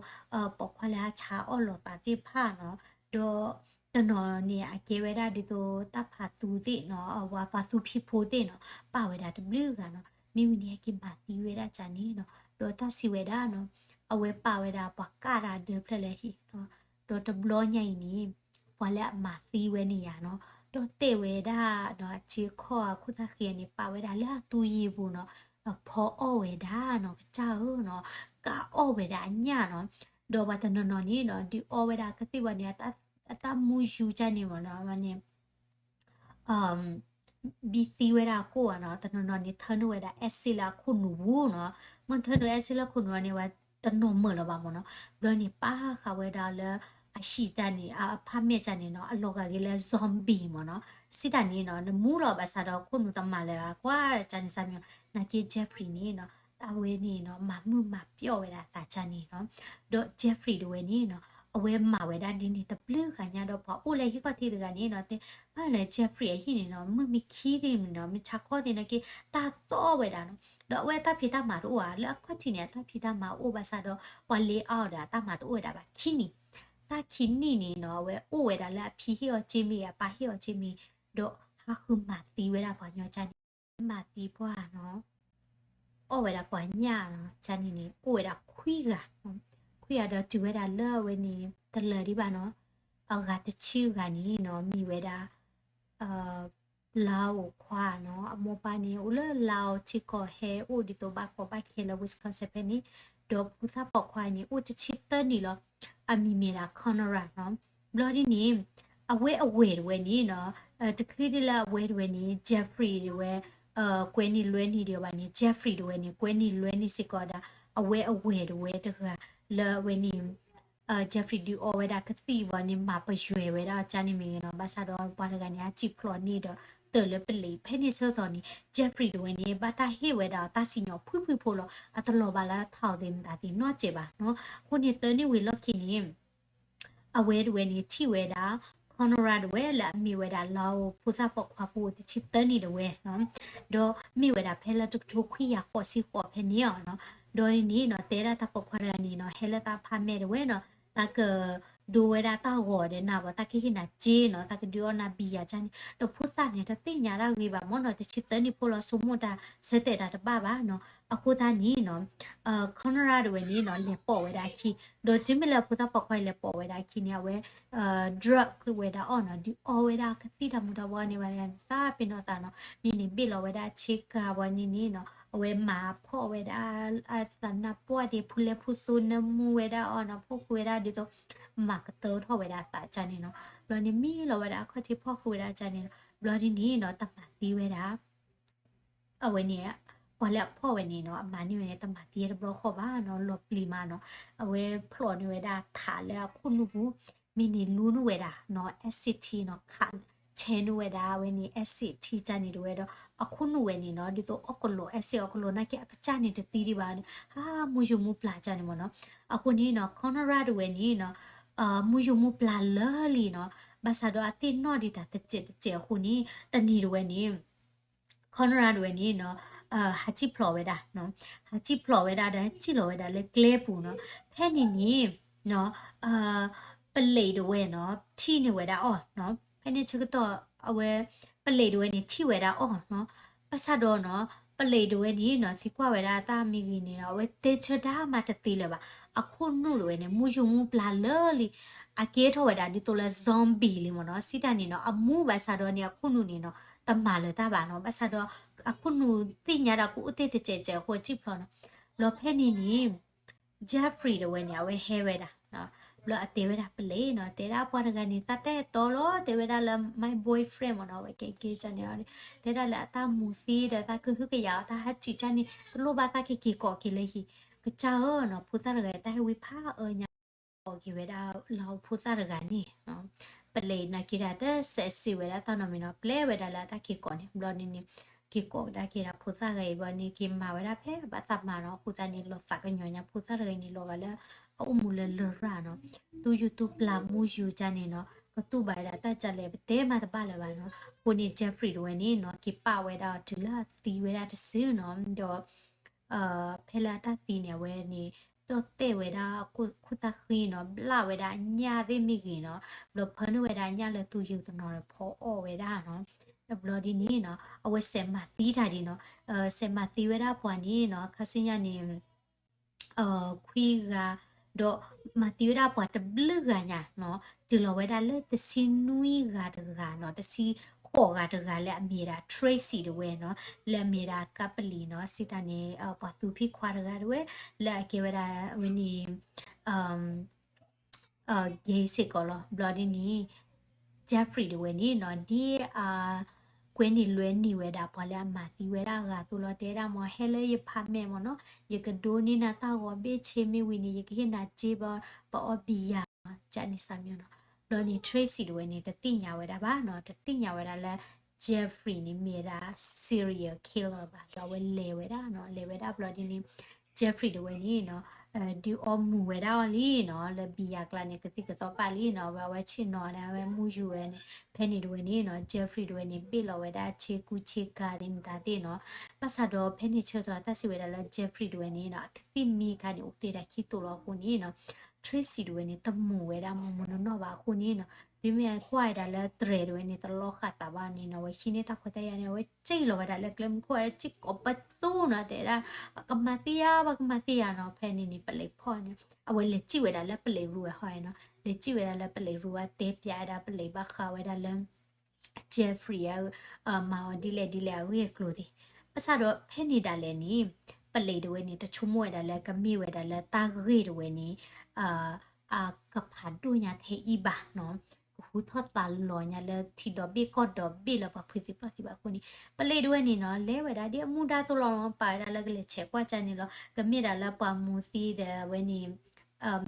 ပိာ်ခွါလၢအဆါအီၣ်လိာ်သးသ့ၣ်တဖၣ်နီၤ ဒီးတနီၤန့ၣ် အကဲဝဲဒၣ်ဒ်သိးတၢ်ဖးသူသ့ၣ်နီၤ အဝဲဖးသူဖံဖိသ့ၣ်နီၤ ပာ်ဝဲဒၣ်တဘျုးဂၤနီၤ မ့ၢ်ဝံၤန့ၣ် ဟဲက့ၤမၤသံဝဲဒၣ်ကန့ၣ်နီၤ ဒီးတၢ်စံးဝဲဒၣ်နီၤ အဝဲပာ်ဝဲဒၣ်ပှၤကၢ်တၢ်ဒၢဖျၢၣ်လၢဟံၣ်နီၤ ဒီးတဘျီညါအံၤန့ၣ် ပှၤလၢအမၤသံဝဲန့ၣ်ယါနီၤ ဒီးတဲဝဲဒၣ်နီၤ အထံအခီၣ်အခိၣ်သၣ်ဃံန့ၣ် ပာ်ဝဲဒၣ်လၢအသူယံၤပူၤနီၤ ဖီအီၣ်ဝဲဒၣ်နီၤ ကစၢ်ဧၢနီၤ ကအီၣ်ဝဲဒၣ်အညၣ်နီၤ ဒီးပှၤတနီၤနီၤန့ၣ်နီၤ ဒုးအီဝဲဒၣ်ကသ့ၣ်ဝဲန့ၣ် အတၢ်မူယူၤကန့ၣ်မ့ၢ်နီၤ ဝဲန့ၣ် ဘံသံဝဲဒၣ်အကိၣ်ဘၣ်နီၤ တနီၤနီၤန့ၣ် ထၢနုာ်ဝဲဒၣ် acid လၢအခိၣ်နူာ်ပူၤနီၤ မ့ၢ်ထၢနုာ် acid လၢခိၣ်နူာ်န့ၣ် ဝဲတနီၤမုာ်လၢၤဘၣ်မ့ၢ်နီၤ ဘျီန့ၣ် ပာ်ဃာ်ဝဲဒၣ်လၢ အဟံၣ်တၢ်န့ၣ် အ apartment တၢ်န့ၣ်နီၤ အလီၤဂာ်က့ၤလၢ zombie မ့ၢ်နီၤ စံးတၢ်န့ၣ်နီၤ နမူလီၤဘၣ်ဆၣ်ဒီးခိၣ်နူာ်တမၤလၢၤဘၣ် ကွၢ်တၢ်န့ၣ်စၢ်မံၤ နာ်က့ Jeffrey န့ၣ်နီၤ အဝဲန့ၣ်နီၤ မၤမုာ်မၤပျီၢ်ဝဲဒၣ်အသးကန့ၣ်နီၤ ဒီး Jeffrey တဝဲန့ၣ်နီၤ အဝဲမၤဝဲဒၣ်ဒ်န့ၣ်တဘျုးဂၤညါဒီး ပှၤအိၣ်လၢဟံၣ်ခီၣ်ထံးတဂၤန့ၣ်နီၤ တဲဘၣ်လၢ Jeffrey အဟံၣ်န့ၣ်နီၤ မုၢ်မ့ၢ်ခံသ့ၣ်န့ၣ်နီၤ မ့ၢ်ဆါခီသ့ၣ်နာ်က့ တၢ်သီၣ်ဝဲဒၣ်နီၤ ဒီးအဝဲအတၢ်ဖံးတၢ်မၤတအိၣ်ဧါ လၢအခီၣ်ထံးန့ၣ် အတၢ်ဖံးတၢ်မၤအိၣ်ဘၣ်ဆၣ်ဒီး ပှၤလ့အါအီၤဒီးအတၢ်မၤတအိၣ်ဝဲဒၣ်ဘၣ် ခံနံၣ် တၢ်ခံနံၣ်န့ၣ်နီၤ အဝဲအိၣ်ဝဲဒၣ်လၢအဖံဟ့ၣ်အီၤက့မ့ၢ်ဂ့ၤ အပၢ်ဟ့ၣ်အီၤက့မ့ၢ်ဂ့ၤ ဒီးဟးဃုမၤသံဝဲဒၣ်ပှၤညီကၢ်န့ၣ် မၤသံပှၢ်နီၤ အီၣ်ဝဲဒၣ်ပှၤညၣ်နီၤ ကၢ်န့ၣ်န့ၣ် အိၣ်ဝဲဒၣ်ခွံဂၤ ခွံဂၤဒီးတုၤဝဲဒၣ်လၢအဝဲန့ၣ် တလၢာ်ဒံးဘၣ်နီၤ အဂၤတဆံဂၤန့ၣ်နီၤ မ့ၢ်ဝဲဒၣ် လါအိၣ်ခွါနီၤ အမိၢ်ပၢ်န့ၣ် အိၣ်လၢလါအိၣ်ထံကီၢ်ဟဲအိၣ်ဒ်သိးဘၣ်ကီဘၣ်ခဲလၢ Wisconsin ဖဲန့ၣ် ဒီးဖိသၣ်ပိာ်ခွါန့ၣ် အိၣ်တဆံသၢနံၣ်လီၤ အမံၤမ့ၢ်ဒၣ် Conrad နီၤ ဘျီဒ်န့ၣ် အဝဲအဝဲၢ်တဝဲန့ၣ်နီၤ တချုးဒ်လၢအဝဲၢ်တဝဲန့ၣ် Jeffrey တဝဲ ကွဲန့ၢ်လွဲန့ၢ်ဒံးအီၤဘၣ်န့ၣ် Jeffrey တဝဲန့ၣ် ကွဲန့ၢ်လွဲန့ၢ်စ့ၢ်ကီးဒၣ် အဝဲအဝဲၢ်တဝဲတဂၤ လၢအဝဲန့ၣ် Jeffrey ဒုးအီဝဲဒၣ်ကသံၣ်ဘၣ်န့ၣ် မၤပယွဲဝဲဒၣ်အီၤကၢ်န့ၣ်မ့ၢ်ဂ့ၤနီၤ ဘၣ်ဆၣ်ဒီးပှၤတဂၤန့ၣ် ဟးစံၣ်ဖျိးန့ၢ်ဒီး တၢၢ်လၢပလံး ဖဲန့ၣ်ဆၢကတီၢ်န့ၣ် Jeffrey တဝဲန့ၣ် ဘၣ်တၢ်ဟ့ၣ်ဝဲဒၣ်တၢ်စံၣ်ညီၣ်ဖှံဖှံဖိလီၤ အတလီၤဘၣ်လၢထးသ့ၣ်မတၤသ့ၣ်နီတစဲးဘၣ်နီၤ အဃိန့ၣ်သၢနံၣ်ဝံၤလီၢ်ခံန့ၣ် အဝဲတဝဲန့ၣ် ထံၣ်ဝဲဒၣ် Conrad တဝဲလၢအမ့ၢ်ဝဲဒၣ် လါအိၣ်ဖိသၣ်ပိာ်ခွါဖိတဆံသၢနံၣ်တဝဲနီၤ ဒီးမ့ၢ်ဝဲဒၣ်ဖဲလၢတကထိခွံကယၤဃိးဆံဃိးဖဲန့ၣ်အီၤနီၤ ဒီးန့ၣ်နီၤ တဲဒၣ်တၢ်ပိာ်ခွါတဂၤန့ၣ်နီၤ ဟဲလၢတၢ်ဖးမဲာ်တဝဲနီၤ တၢ်ကဒိဝဲဒၣ်တၢ်ဂီၤဒီးနၤဘၣ် တၢ်ကဟ့ၣ်နၤက့နီၤ တၢ်ကဒုးအီၣ်နၤဘံယၤကၢ်န့ၣ် ဒီးဖိသၣ်န့ၣ် တသ့ၣ်ညါတၢ်ဂ့ၤဘၣ်မ့ၢ်နီၤ တဆံသၢနံၣ်ဖိလီၤ ဆိကမိၣ်တၢ်ဆၢတဲာ်တၢ်တဘၣ်ဘၣ်နီၤ အဃိသတးန့ၣ်နီၤ Conrad တဝဲန့ၣ်နီၤ လဲၤပိာ်ဝဲဒၣ်အခံ ဒီးတုၤမ့ၢ်လၢဖိသၣ်ပိာ်ခွါအံၤလဲၤပိာ်ဝဲဒၣ်အခံန့ၣ် အဝဲ drug ဝဲဒၣ်အီၤနီၤ ဒုးအီဝဲဒၣ်ကသံၣ်တၢ်မူၤတၢ်ဘှီန့ၣ် ဝဲသးပ့ၤနီၣ်သးနီၤ မ့ၢ်န့ၣ်ဘ့ၣ်လီၤဝဲဒၣ်ဆ့ကၤဘၣ်န့ၣ်န့ၣ်နီၤ အဝဲမၤဖှီၣ်ဝဲဒၣ် အသနၢ်ပှၢ်သ့ၣ် ဖူလဲဖူသိနၢမူဝဲဒၣ်အီၤနီၤ ဖှီၣ်ဃုာ်ဝဲဒၣ်ဒ်သိး မၤကတၢထီၣ်ဝဲဒၣ်အသးကၢ်န့ၣ်နီၤ ဘျီန့ၣ်မ့ၢ်လီၤဝဲဒၣ်အခီၣ်ထံးဖှီၣ်ဃုာ်ဝဲဒၣ်ကၢ်န့ၣ်နီၤ ဘျီဒ်န့ၣ်နီၤ တမၤသံဝဲဒၣ် အဝဲန့ၣ် ပှၤလၢအဖှီၣ်ဝဲန့ၣ်နီၤ အမၤန့ၢ်ဝဲန့ၣ် တမၤသံတဘျီဃီဘၣ်နီၤ လီၤပျံၤမးနီၤ အဝဲဖျိးန့ၢ်ဝဲဒၣ်ထးလၢအခိၣ်နူာ်ပူၤ မ့ၢ်န့ၣ်လူန့ၢ်ဝဲဒၣ်နီၤ acid နီၤ ခး ဆဲန့ၢ်ဝဲဒၣ်အဝဲန့ၣ် acid ကၢ်န့ၣ်တဝဲဒီး အခိၣ်နူာ်ဝဲန့ၣ်နီၤ ဒ်သိးအီၣ်ကလိာ် acid အီၣ်ကလိာ်နာ်က့ အကစၢ်န့ၣ်တသံဒံးဘၣ် ဟးမူယိၤမူပျၢ်ကၢ်န့ၣ်မ့ၢ်နီၤ အဃိန့ၣ်နီၤ Conrad တဝဲန့ၣ်နီၤ မူယိၤမူပျၢ်လၢာ်လံနီၤ ဘၣ်ဆၣ်ဒီးအသ့ၣ်နီၣ်ဒံးတၢ်တစဲးတစဲးအဃိန့ၣ် တနံၤတဝဲန့ၣ် Conrad တဝဲန့ၣ်နီၤ ဟးစံၣ်ဖျိးဝဲဒၣ် ဟးစံၣ်ဖျိးဝဲဒၣ်ဒီး ဟဲစံၣ်လီၤဝဲဒၣ်လၢကျဲပူၤနီၤ ဖဲန့ၣ်န့ၣ် ပလံးတဝဲနီၤ ထံၣ်န့ၢ်ဝဲဒၣ်အီၤနီၤ ဖဲန့ၣ်ဆၢကတီၢ် အဝဲ ပလံးတဝဲန့ၣ် ထံၣ်ဝဲဒၣ်အီၤနီၤ ဘၣ်ဆၣ်ဒီးနီၤ ပလံးတဝဲန့ၣ်နီၤ သံကွၢ်ဝဲဒၣ်တၢ်မ့ၢ်ဂ့ၤန့ၣ်နီၤ အဝဲတဲဆၢတၢ်မၤတသ့လၢၤဘၣ် အခိၣ်နူာ်တဝဲန့ၣ် မူယိၤမူပျၢ်လၢာ်လံ အကဲထီၣ်ဝဲဒၣ်ဒ်သိးလၢ zombie လံမ့ၢ်နီၤ စံးတၢ်န့ၣ်နီၤ အမူဘၣ်ဆၣ်ဒီးန့ၣ် အခိၣ်နူာ်န့ၣ်နီၤ တမၤလၢၤတၢ်ဘၣ်နီၤ ဘၣ်ဆၣ်ဒီး အခိၣ်နူာ်သ့ၣ်ညါဒီးကအိၣ်သ့ၣ်တစဲးစဲးအဃိ အစံၣ်ဖျိးနီၤ ဘျီဖဲန့ၣ်န့ၣ် Jeffrey တဝဲန့ၣ် အဝဲဟဲဝဲဒၣ် ဘျီအတဲဝဲဒၣ်ပလံးနီၤ တဲဒၣ်ပှၤတဂၤန့ၣ် သးတအဲၣ်တီလီၤ တဲဝဲဒၣ်လၢ my boyfriend မ့ၢ်နီၤ အဝဲကဲက့ၤကၢ်န့ၣ် တဲဒၣ်လၢအတၢ်မူၤသံဒီး သးကဟုကယာ်အီၤ တၢ်ဟးစံၣ်ကၢ်န့ၣ် တလိၣ်ဘၣ် သးက့ၤက့ၤကိးက့ၤလၢဟံၣ် ကစၢ်ဧၢနီၤ ဖိသၣ်တဂၤ တၢ်ဟဲဝံဖးအၢညါ ကိးက့ၤဝဲဒၣ်လၢဖိသၣ်တဂၤန့ၣ် ပလံးနာ်က့ၤဒၣ် တစဲးစံးဝဲဒၣ်တၢ်နီတမံၤနီၤ ပျဲဝဲဒၣ်လၢအတၢ်က့ၤကိးန့ၣ် ဘျီန့ၣ်န့ၣ် က့ၤကိးကဒါက့ၤဒၣ်ဖိသၣ်တဂၤအံၤ ဘျီန့ၣ် က့ၤမၤဝဲဒၣ်ဖဲဘၣ်သးမၤနီၤ အဃိသတးန့ၣ် လီၤသးကညီၤညါဖိသၣ်တဂၤအံၤန့ၣ် လီၤဂာ်လၢ အအိၣ်မူလၢလရာ်နီၤ သူၣ်ယူးသူၣ်ပျၢ်မူယူၤကၢ်န့ၣ်နီၤ ကတူၢ်ဘၣ်ဝဲဒၣ်တၢ်ကၢ်လဲၣ် ပတဲမၤတဘၣ်လၢၤဘၣ်နီၤ အဃိန့ၣ် Jeffrey တဝဲန့ၣ်နီၤ က့ၤပာ်ဝဲဒၣ်အီၤတုၤလၢအသံဝဲဒၣ်တစုနီၤ ဒီး ဖဲလၢအတၢ်သံန့ၣ် အဝဲန့ၣ် ဒီၣ်တဲာ်ဝဲဒၣ်ခိၣ်သၣ်ဃံနီၤ ဘျၣ်ဝဲဒၣ်အညၣ်သ့ၣ်မ့ၢ်ဂ့ၤနီၤ ဘျီဖၢနုာ်ဝဲဒၣ်အညၣ်လၢသူၣ်ယုၢ်တနီၤဒီးဖီအီၣ်ဝဲဒၣ်နီၤ ဘျီဒ်န့ၣ်နီၤ အဝဲစဲးမၤသံတၢ်ဒ်နီၤ စဲးမၤသံဝဲဒၣ်ပှၤန့ၣ်နီၤ ခါဆူညါန့ၣ် ခွံဂၤ ဒီးမၤသံဝဲဒၣ်ပှၤတဘျုးဂၤညါနီၤ တုၤလီၤဝဲဒၣ်လၢတဆံနွံဂၤတဂၤနီၤ တဆံဃိးဂၤတဂၤလၢအမ့ၢ်ဒၣ် Tracy တဝဲနီၤ လၢအမ့ၢ်ဒၣ်ကပလံၤနီၤ စံးတၢ်န့ၣ် ပှၤသူဖံခွါတဂၤတဝဲ လၢအကဲဝဲဒၣ်ဝဲန့ၣ် gay စ့ၢ်ကီးလီၤ ဘျီဒ်န့ၣ် Jeffrey တဝဲန့ၣ်နီၤ ဒ်အ ကွဲန့ၢ်လွဲန့ၢ်ဝဲဒၣ်ပှၤလၢအမၤသံဝဲဒၣ်အဂၤအသိးလီၤ တဲဒၣ်မ့ၢ် ဟဲလၢယဖးမဲာ်မ့ၢ်နီၤ ယကဒိးန့ၢ်နၤတၢ်ဂီၤဘ့ၣ်ဆ့မ့ၢ်ဝံၤန့ၣ် ယကဟ့ၣ်နၤစ့ဘျီ ပအီၣ်ဘံယၤနီၤ ကၢ်န့ၣ်စၢ်မ့ၢ်နီၤ ဘျီန့ၣ် Tracy တဝဲန့ၣ် တသ့ၣ်ညါဝဲဒၣ်ဘၣ်နီၤ တသ့ၣ်ညါဝဲဒၣ်လၢ Jeffrey န့ၣ်မ့ၢ်ဝဲဒၣ် serial killer ဘၣ် ဒီးအဝဲလဲၤဝဲဒၣ်နီၤ လဲၤဝဲဒၣ်ဘျီဒ်န့ၣ် Jeffrey တဝဲန့ၣ်နီၤ ဒုးအီမူၤဝဲဒၣ်အီၤလံနီၤ လၢဘံယၤကျါန့ၣ် ကသံၣ်ကသီပာ်လံနီၤ ဝဲအဝဲဆ့ၣ်နီၤန့ၣ် အဝဲမူယူၤဝဲန့ၣ် ဖဲန့ၣ်တဝဲန့ၣ်နီၤ Jeffrey တဝဲန့ၣ် ဘ့ၣ်လီၤဝဲဒၣ်ဆ့ကူဆ့ကၤသ့ၣ်မတၤသ့ၣ်နီၤ ဘၣ်ဆၣ်ဒီးဖဲန့ၣ်ဆၢကတီၢ်တၢ်စံးဝဲဒၣ်လၢ Jeffrey တဝဲန့ၣ်နီၤ အကသံၣ်မံခါန့ၣ် အိၣ်တ့ၢ်ဒၣ်ခံတိာ်လီၤအဃိန့ၣ်နီၤ Tracy တဝဲန့ၣ် တမူၤဝဲဒၣ်မူၤမူၤနီၢ်နီၢ်ဘၣ်အဃိန့ၣ်နီၤ ဒ်မ့ၢ်ကွၢ်ဝဲဒၣ်လၢတြဲၤတဝဲန့ၣ် တလီၤဃာ်သးဘၣ်န့ၣ်နီၤ အဝဲဟံးန့ၢ်တၢ်ခွဲးတၢ်ယာ်န့ၣ် အဝဲစံၣ်လီၤဝဲဒၣ်လၢကျဲမုၢ်ခိၣ်ဝဲဒၣ် စံၣ်ကိးပသူနီၤ တဲဒၣ် ပကမၤသံယၤ ပကမၤသံယၤနီၤ ဖဲန့ၣ်န့ၣ် ပလံၤဖီၣ်န့ၣ် အဝဲလဲၤစံၣ်ဝဲဒၣ်လၢပလံၤရူဝဲဟီနီၤ လဲၤစံၣ်ဝဲဒၣ်လၢပလံၤရူဝဲ တဲပၠးဝဲဒၣ်ပလံၤဘၣ်ဃးဝဲဒၣ်လၢ Jeffrey မၤအီၤဒ်လဲၣ်ဒ်လဲၣ်အဂ့ၢ်အကျိၤသ့ၣ် ဘၣ်ဆၣ်ဒီးဖဲန့ၣ်ဒၣ်လဲာ်န့ၣ် ပလံၤတဝဲန့ၣ် တဆိကမိၣ်ဝဲဒၣ်လၢကမ့ၢ်ဝဲဒၣ်လၢတၢ်ဂ့ၢ်တဝဲန့ၣ် အကဖးဒိၣ်ညါထဲအံၤဘၣ်နီၤ ကဟူထီၣ်သးလီၤညါလၢထံဒီဘ့ၣ်ကီၢ်ဒီဘ့ၣ်လၢပှၤဖုသံပှၢ်သံဘၣ်အဃိန့ၣ် ပလံၤတဝဲန့ၣ်နီၤ လဲၤဝဲဒၣ်ဒ်အမူဒါသိးလီၤ ပာ်ဝဲဒၣ်လၢကလဲၤဆဲးကွၢ်ကၢန့ၣ်လီၤ ကမ့ၢ်ဒၣ်လၢပှၤမူသံဒီးအဝဲန့ၣ်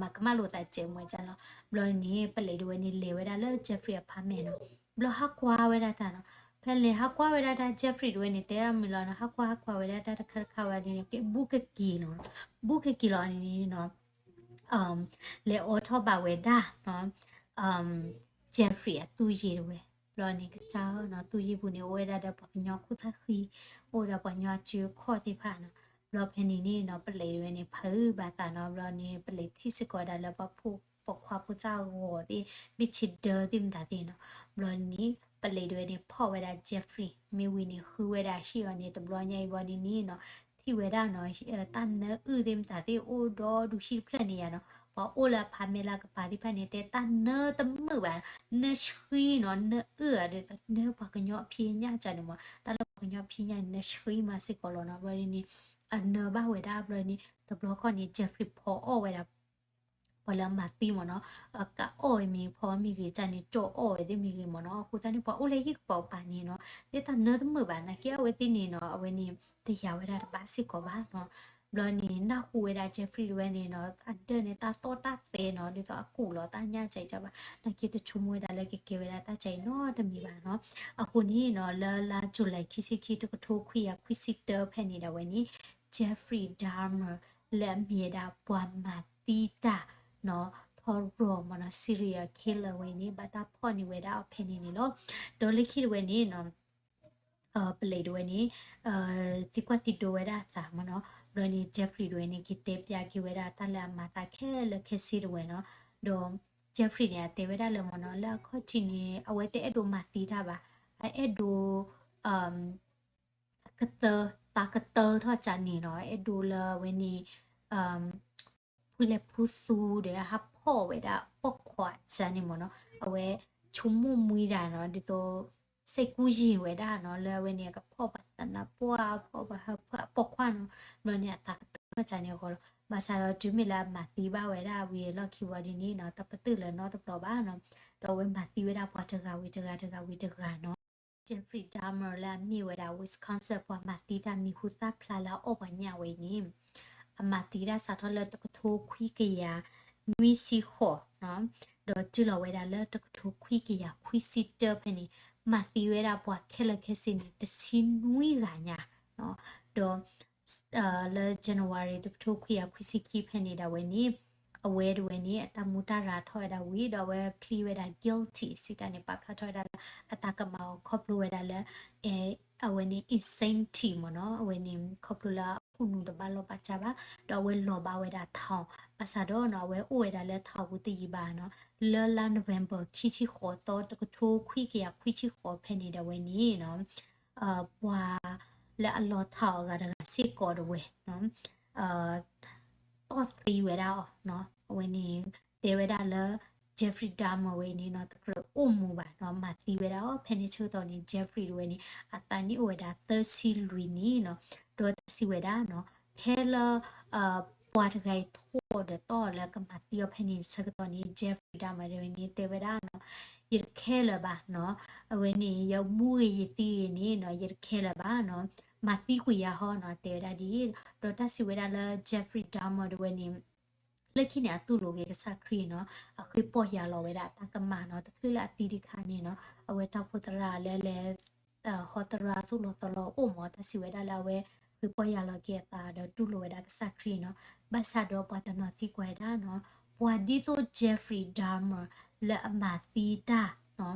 မၤကမၣ်လိာ်သးစဲးမူဝဲကၢန့ၣ်လီၤ ဘျီန့ၣ် ပလံၤတဝဲန့ၣ် လဲၤဝဲဒၣ်လၢ Jeffrey apartment နီၤ ဘျီဟးကွၢ်ဝဲဒၣ်တၢ်နီၤ ဖဲလဲၤဟးကွၢ်ဝဲဒၣ်တၢ် Jeffrey တဝဲန့ၣ် တဲဒၣ်မုာ်လီၤနီၤ ဟးကွၢ်ဟးကွၢ်ဝဲဒၣ်တၢ်တခါတခါဝဲဒၣ်န့ၣ် ကဲဘူးကက့ၤလီၤနီၤ ဘူးကက့ၤလီၤန့ၣ်နီၤ လဲၤအိးထီၣ်ဘၣ်ဝဲဒၣ် Jeffrey အသူၣ်ယ့ၢ်တဝဲ ဘျီန့ၣ်ကစၢ်နီၤ သူၣ်ယ့ၢ်ပူၤန့ၣ် အိၣ်ဝဲဒၣ်ဒီးပှၤကညီခိၣ်သၣ်ဃံ အိၣ်ဝဲဒၣ်ပှၤကညီအစုအခီၣ်သ့ၣ်တဖၣ်နီၤ ဘျီဖဲန့ၣ်န့ၣ်နီၤ ပလံၤတဝဲန့ၣ် ဖုးဘၣ်သးနီၤ ဘျီန့ၣ် ပလံၤထံၣ်စ့ၢ်ကီးဝဲဒၣ်လၢပှၤဖိပိာ်ခွါဖိသၣ်ဂီၤသ့ၣ် ဘ့ၣ်ဆ့ဒၢသ့ၣ်မတၤသ့ၣ်နီၤ ဘျီန့ၣ် ပလံၤတဝဲန့ၣ် ဖီၣ်ဝဲဒၣ် Jeffrey မ့ၢ်ဝံၤန့ၣ် ဃုဝဲဒၣ်ဟံၣ်အီၤန့ၣ် တဘျီညါအံၤဘျီန့ၣ်န့ၣ်နီၤ ထံၣ်ဝဲဒၣ်နီၤ တၢ်နၢအုၣ်သ့ၣ်မတၤသ့ၣ်အိၣ်ဒီဒူၣ်ဟံၣ်တဖျၢၣ်န့ၣ်ယါနီၤ ပှၤအိၣ်လၢအဖးမဲလၢကပၤသ့ၣ်တဖၣ်န့ၣ် တဲတၢ်နၢတမုာ်ဘၣ် နၢဆှံနီၤ နၢအုၣ်ဧါဒီး နၢပှၤကညီဖံးညၣ်ကၢန့ၣ်မး တၢ်လၢပှၤကညီဖံးညၣ်န့ၣ် နၢဆှံမးစ့ၢ်ကီးလီၤနီၤ ဘျီန့ၣ် အနၢဘၣ်ဝဲဒၣ်ဘျီန့ၣ် တဘျီခီန့ၣ် Jeffrey ဖီအီၣ်ဝဲဒၣ် ပှၤလၢအမၤသံမ့ၢ်နီၤ ကးအီၣ်ဝဲမ့ၢ်ဖီမ့ၢ်ဂ့ၤ ကၢန့ၣ် ကၠီအီၣ်ဝဲသ့ၣ်မ့ၢ်ဂ့ၤမ့ၢ်နီၤ အဃိသတးန့ၣ် ပှၤအိၣ်လၢဟံၣ်ကပၤပၤန့ၣ်နီၤ သ့ၣ်တၢ်နၢတမုာ်ဘၣ် နာ်က့အဝဲသ့ၣ်န့ၣ်နီၤ အဝဲန့ၣ် တယာ်ဝဲဒၣ်တဘၣ်စ့ၢ်ကီးဘၣ်နီၤ ဘျီန့ၣ် နၢ်ဟူဝဲဒၣ် Jeffrey တဝဲန့ၣ်နီၤ အဒၢးန့ၣ် တၢ်သီၣ်တၢ်သဲနီၤ ဒ်သိးအကူၣ်လီၤတၢ်ညၣ်ကၢအံၤကၢဘၣ် နာ်က့တဆိကမိၣ်ဝဲဒၣ်လၢကကဲဝဲဒၣ်တၢ်ကၢအံၤနီတမံၤဘၣ်နီၤ အဃိန့ၣ်နီၤ လၢလါ July ခံဆံခံ တကထိခွံကယၤခွံဆံတၢ ဖဲန့ၣ်ဒၣ်ဝဲန့ၣ် Jeffrey Dahmer လၢအမ့ၢ်ဝဲဒၣ်ပှၤမၤသံတၢ်နီၤ ထီရီမ့ၢ်နီၤ serial killer ဝဲန့ၣ် ဘၣ်တၢ်ဖီၣ်န့ၢ်ဝဲဒၣ်အီၤဖဲန့ၣ်န့ၣ်လီၤ. ဒီးလၢခံတဝဲန့ၣ်နီၤ ပလံၤတဝဲန့ၣ် သံကွၢ်သံဒိးဝဲဒၣ်အသးမ့ၢ်နီၤ ဘျီန့ၣ် Jeffrey တဝဲန့ၣ် က့ၤတဲပျးက့ၤဝဲဒၣ်တၢ်လၢအမၤသးခဲလၢာ်ခဲဆ့တဝဲနီၤ ဒီး Jeffrey န့ၣ် အတဲဝဲဒၣ်လၢမ့ၢ်နီၤ လၢအခီၣ်ထံးန့ၣ် အဝဲတအဲၣ်ဒိးမၤသံတၢ်ဘၣ် အအဲၣ်ဒိး ကတၢၢ် သးကတၢၢ်ထီၣ်ကၢန့ၣ်နီၤ အဲၣ်ဒိးလၢအဝဲန့ၣ် ဖူလဲၤဖူသူဒီးဟးဖီၣ်ဝဲဒၣ်ပိာ်ခွါကၢန့ၣ်မ့ၢ်နီၤ အဝဲဆိကမိၣ်မှံဒၣ်နီၤ ဒ်သိး စဲးကူယံာ်ဝဲဒၣ်နီၤ လၢအဝဲန့ၣ် အကဖီၣ်ဘၣ်သနၢပှၢ် ဖီၣ်ဘၣ်ဟၢဖၢအပိာ်ခွါနီၤ ဘျီန့ၣ် အသးကတၢၢ်ထီၣ်ကၢန့ၣ်အဂီၢ်လီၤ. ဘၣ်ဆၣ်ဒီးတုၤမ့ၢ်လၢအမၤသံဘၣ်ဝဲဒၣ်ဝံၤအလီၢ်ခံဝံၤဒ်န့ၣ်နီၤ တပတုာ်လၢၤနီတဘျီဘၣ်နီၤ ဒီးအဝဲမၤသံဝဲဒၣ်ပှၤတဂၤဝံၤတဂၤ တဂၤဝံၤတဂၤနီၤ Jeffrey Dahmer လၢအမ့ၢ်ဝဲဒၣ် Wisconsin ပှၤမၤသံတၢ်မံၤဟူသၣ်ဖျါလၢအအီၣ်ပှၤညၣ်ဝဲအံၤန့ၣ် အမၤသံတၢ်စးထီၣ်လၢတကထိခွံကယၤနွံဆံဃိးနီၤ ဒီးတုၤလီၤဝဲဒၣ်လၢတကထိခွံကယၤခွံဆံတၢဖဲန့ၣ် မၤသံဝဲဒၣ်ပှၤခဲလၢာ်ခဲဆ့န့ၣ် တဆံနွံဂၤညါနီၤ ဒီး လၢ January တကထိခွံကယၤခွံဆံခံဖဲန့ၣ်ဒၣ်ဝဲန့ၣ် အဝဲတဝဲန့ၣ် အတၢ်မူတၢ်ရၤထီၣ်ဝဲဒၣ်ဝံၤ ဒီးအဝဲ plead ဝဲဒၣ် guilty စံးတၢ်န့ၣ် ပာ်ဖျါထီၣ်ဝဲဒၣ်လၢ အတၢ်ကမၣ်အီၤခီဖျိဝဲဒၣ်လၢ အဝဲန့ၣ် insanity မ့ၢ်နီၤ အဝဲန့ၣ် ခီဖျိလၢအခိၣ်နူာ်တဘၣ်လီၢ်ဘၣ်စၢ်ဘၣ် ဒီးအဝဲလီၤဘၣ်ဝဲဒၣ်ထီၣ် ဘၣ်ဆၣ်ဒီးနီၤ အဝဲအိၣ်ဝဲဒၣ်လၢထီၣ်ပူၤတယံာ်ဘၣ်နီၤ လၢလါ November ခံဆံဃိးသီ တကထိခွံကယၤခွံဆံဃိးဖဲန့ၣ်ဒၣ်ဝဲန့ၣ်နီၤ ပှၤလၢအလီၤထီၣ်အဂၤတဂၤစ့ၢ်ကီးတဝဲ တီၢ်သံဝဲဒၣ်အီၤနီၤ အဝဲန့ၣ် တဲဝဲဒၣ်လၢ Jeffrey Dahmer ဝဲအံၤန့ၣ်နီၤ တကြၢးအိၣ်မူဘၣ်နီၤ မၤသံဝဲဒၣ်အီၤ ဖဲန့ၣ်ဆၢကတီၢ်န့ၣ် Jeffrey တဝဲန့ၣ် အသးနံၣ်အိၣ်ဝဲဒၣ်သၢဆံလွံၢ်နံၣ်နီၤ ဒီးတၢ်စံးဝဲဒၣ်နီၤ ဖဲလၢ ပှၤတဂၤအံၤထိၣ်ဒီးတီၢ်လၢကမၤသံအီၤဖဲန့ၣ်ဆၢကတီၢ်န့ၣ် Jeffrey Dahmer တဝဲန့ၣ် တဲဝဲဒၣ်နီၤ ယတခဲလၢာ်ဘၣ်နီၤ အဝဲန့ၣ် ယမူဂ့ၤယသံဂ့ၤန့ၣ်နီၤ ယတခဲလၢာ်ဘၣ်နီၤ မၤသံကွံာ်ယၤဟီနီၤ တဲဝဲဒၣ်ဒ်အံၤ ဒီးတၢ်စံးဝဲဒၣ်လၢ Jeffrey Dahmer တဝဲန့ၣ် လၢခံန့ၣ် အတူၢ်လိာ်က့ၤကစၢ်ခရံာ်နီၤ အဃ့ပီၢ်ယၢ်လီၤဝဲဒၣ်အတၢ်ကမၣ်နီၤ တချုးလၢအသံတခါန့ၣ်နီၤ အဝဲတၢ်အိၣ်ဖှိၣ်သရၣ်လၢလဲၤ ဟီသရၣ်သိၣ်လီၤသီလီၤအိၣ်မး တၢ်စံးဝဲဒၣ်လၢအဝဲဃ့ သုပီၢ်ယၢ်လီၤက့ၤအသးဒီးတူၢ်လိာ်ဝဲဒၣ်ကစၢ်ခရံာ်နီၤ. ဘၣ်ဆၣ်ဒီးပှၤတနီၤသံကွၢ်ဝဲဒၣ်နီၤ, ပှၤဒ်သိး Jeffrey Dahmer လၢအမၤသံတၢ်နီၤ,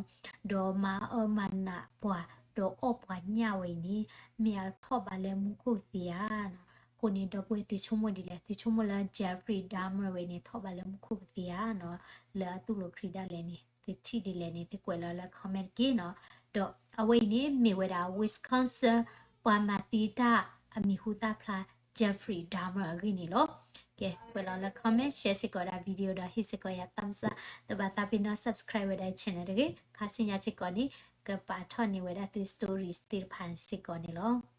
ဒီးမၤအၢမၤနးပှၤ ဒီးအီၣ်ပှၤညၣ်ဝဲအံၤန့ၣ် မ့ၢ်အထီၣ်ဘးလၢမူခိၣ်ကသ့ဧါနီၤ. အဃိန့ၣ် ဒီပုၢ်ဝဲၢ် သုဆိကမိၣ်ဒ်လဲၣ်, သုဆိကမိၣ်လၢ Jeffrey Dahmer ဝဲန့ၣ် ထီၣ်ဘးလၢမူခိၣ်ကသ့ဧါနီၤ, လၢအတူၢ်လိာ်ခရံာ်ဒၣ်လဲာ်န့ၣ် သုထံၣ်ဒ်လဲၣ်န့ၣ် သုကွဲးလီၤလၢ comment တက့ၢ်နီၤ. ဒီးအဝဲအံၤန့ၣ် မ့ၢ်ဝဲဒၣ် Wisconsin ပှၤမၤသံတၢ်အမံၤဟူသၣ်ဖျါ Jeffrey Dahmer အဂ့ၢ်န့ၣ်လီၤ. ကဲ ကွဲးလီၤလၢ comment, share စ့ၢ်ကီးဒၣ် video ဒီးဟ့ၣ်စ့ၢ်ကီးယၤ thumbs up, တဘၣ်သးပ့ၤနီၣ် subscribe ဝဲဒၣ် channel တဂ့ၤ. ခါဆူညါစ့ၢ်ကီးန့ၣ် ကပာ်ထီၣ်န့ၢ်ဝဲဒၣ်သု stories သ့ၣ်တဖၣ်စ့ၢ်ကီးန့ၣ်လီၤ.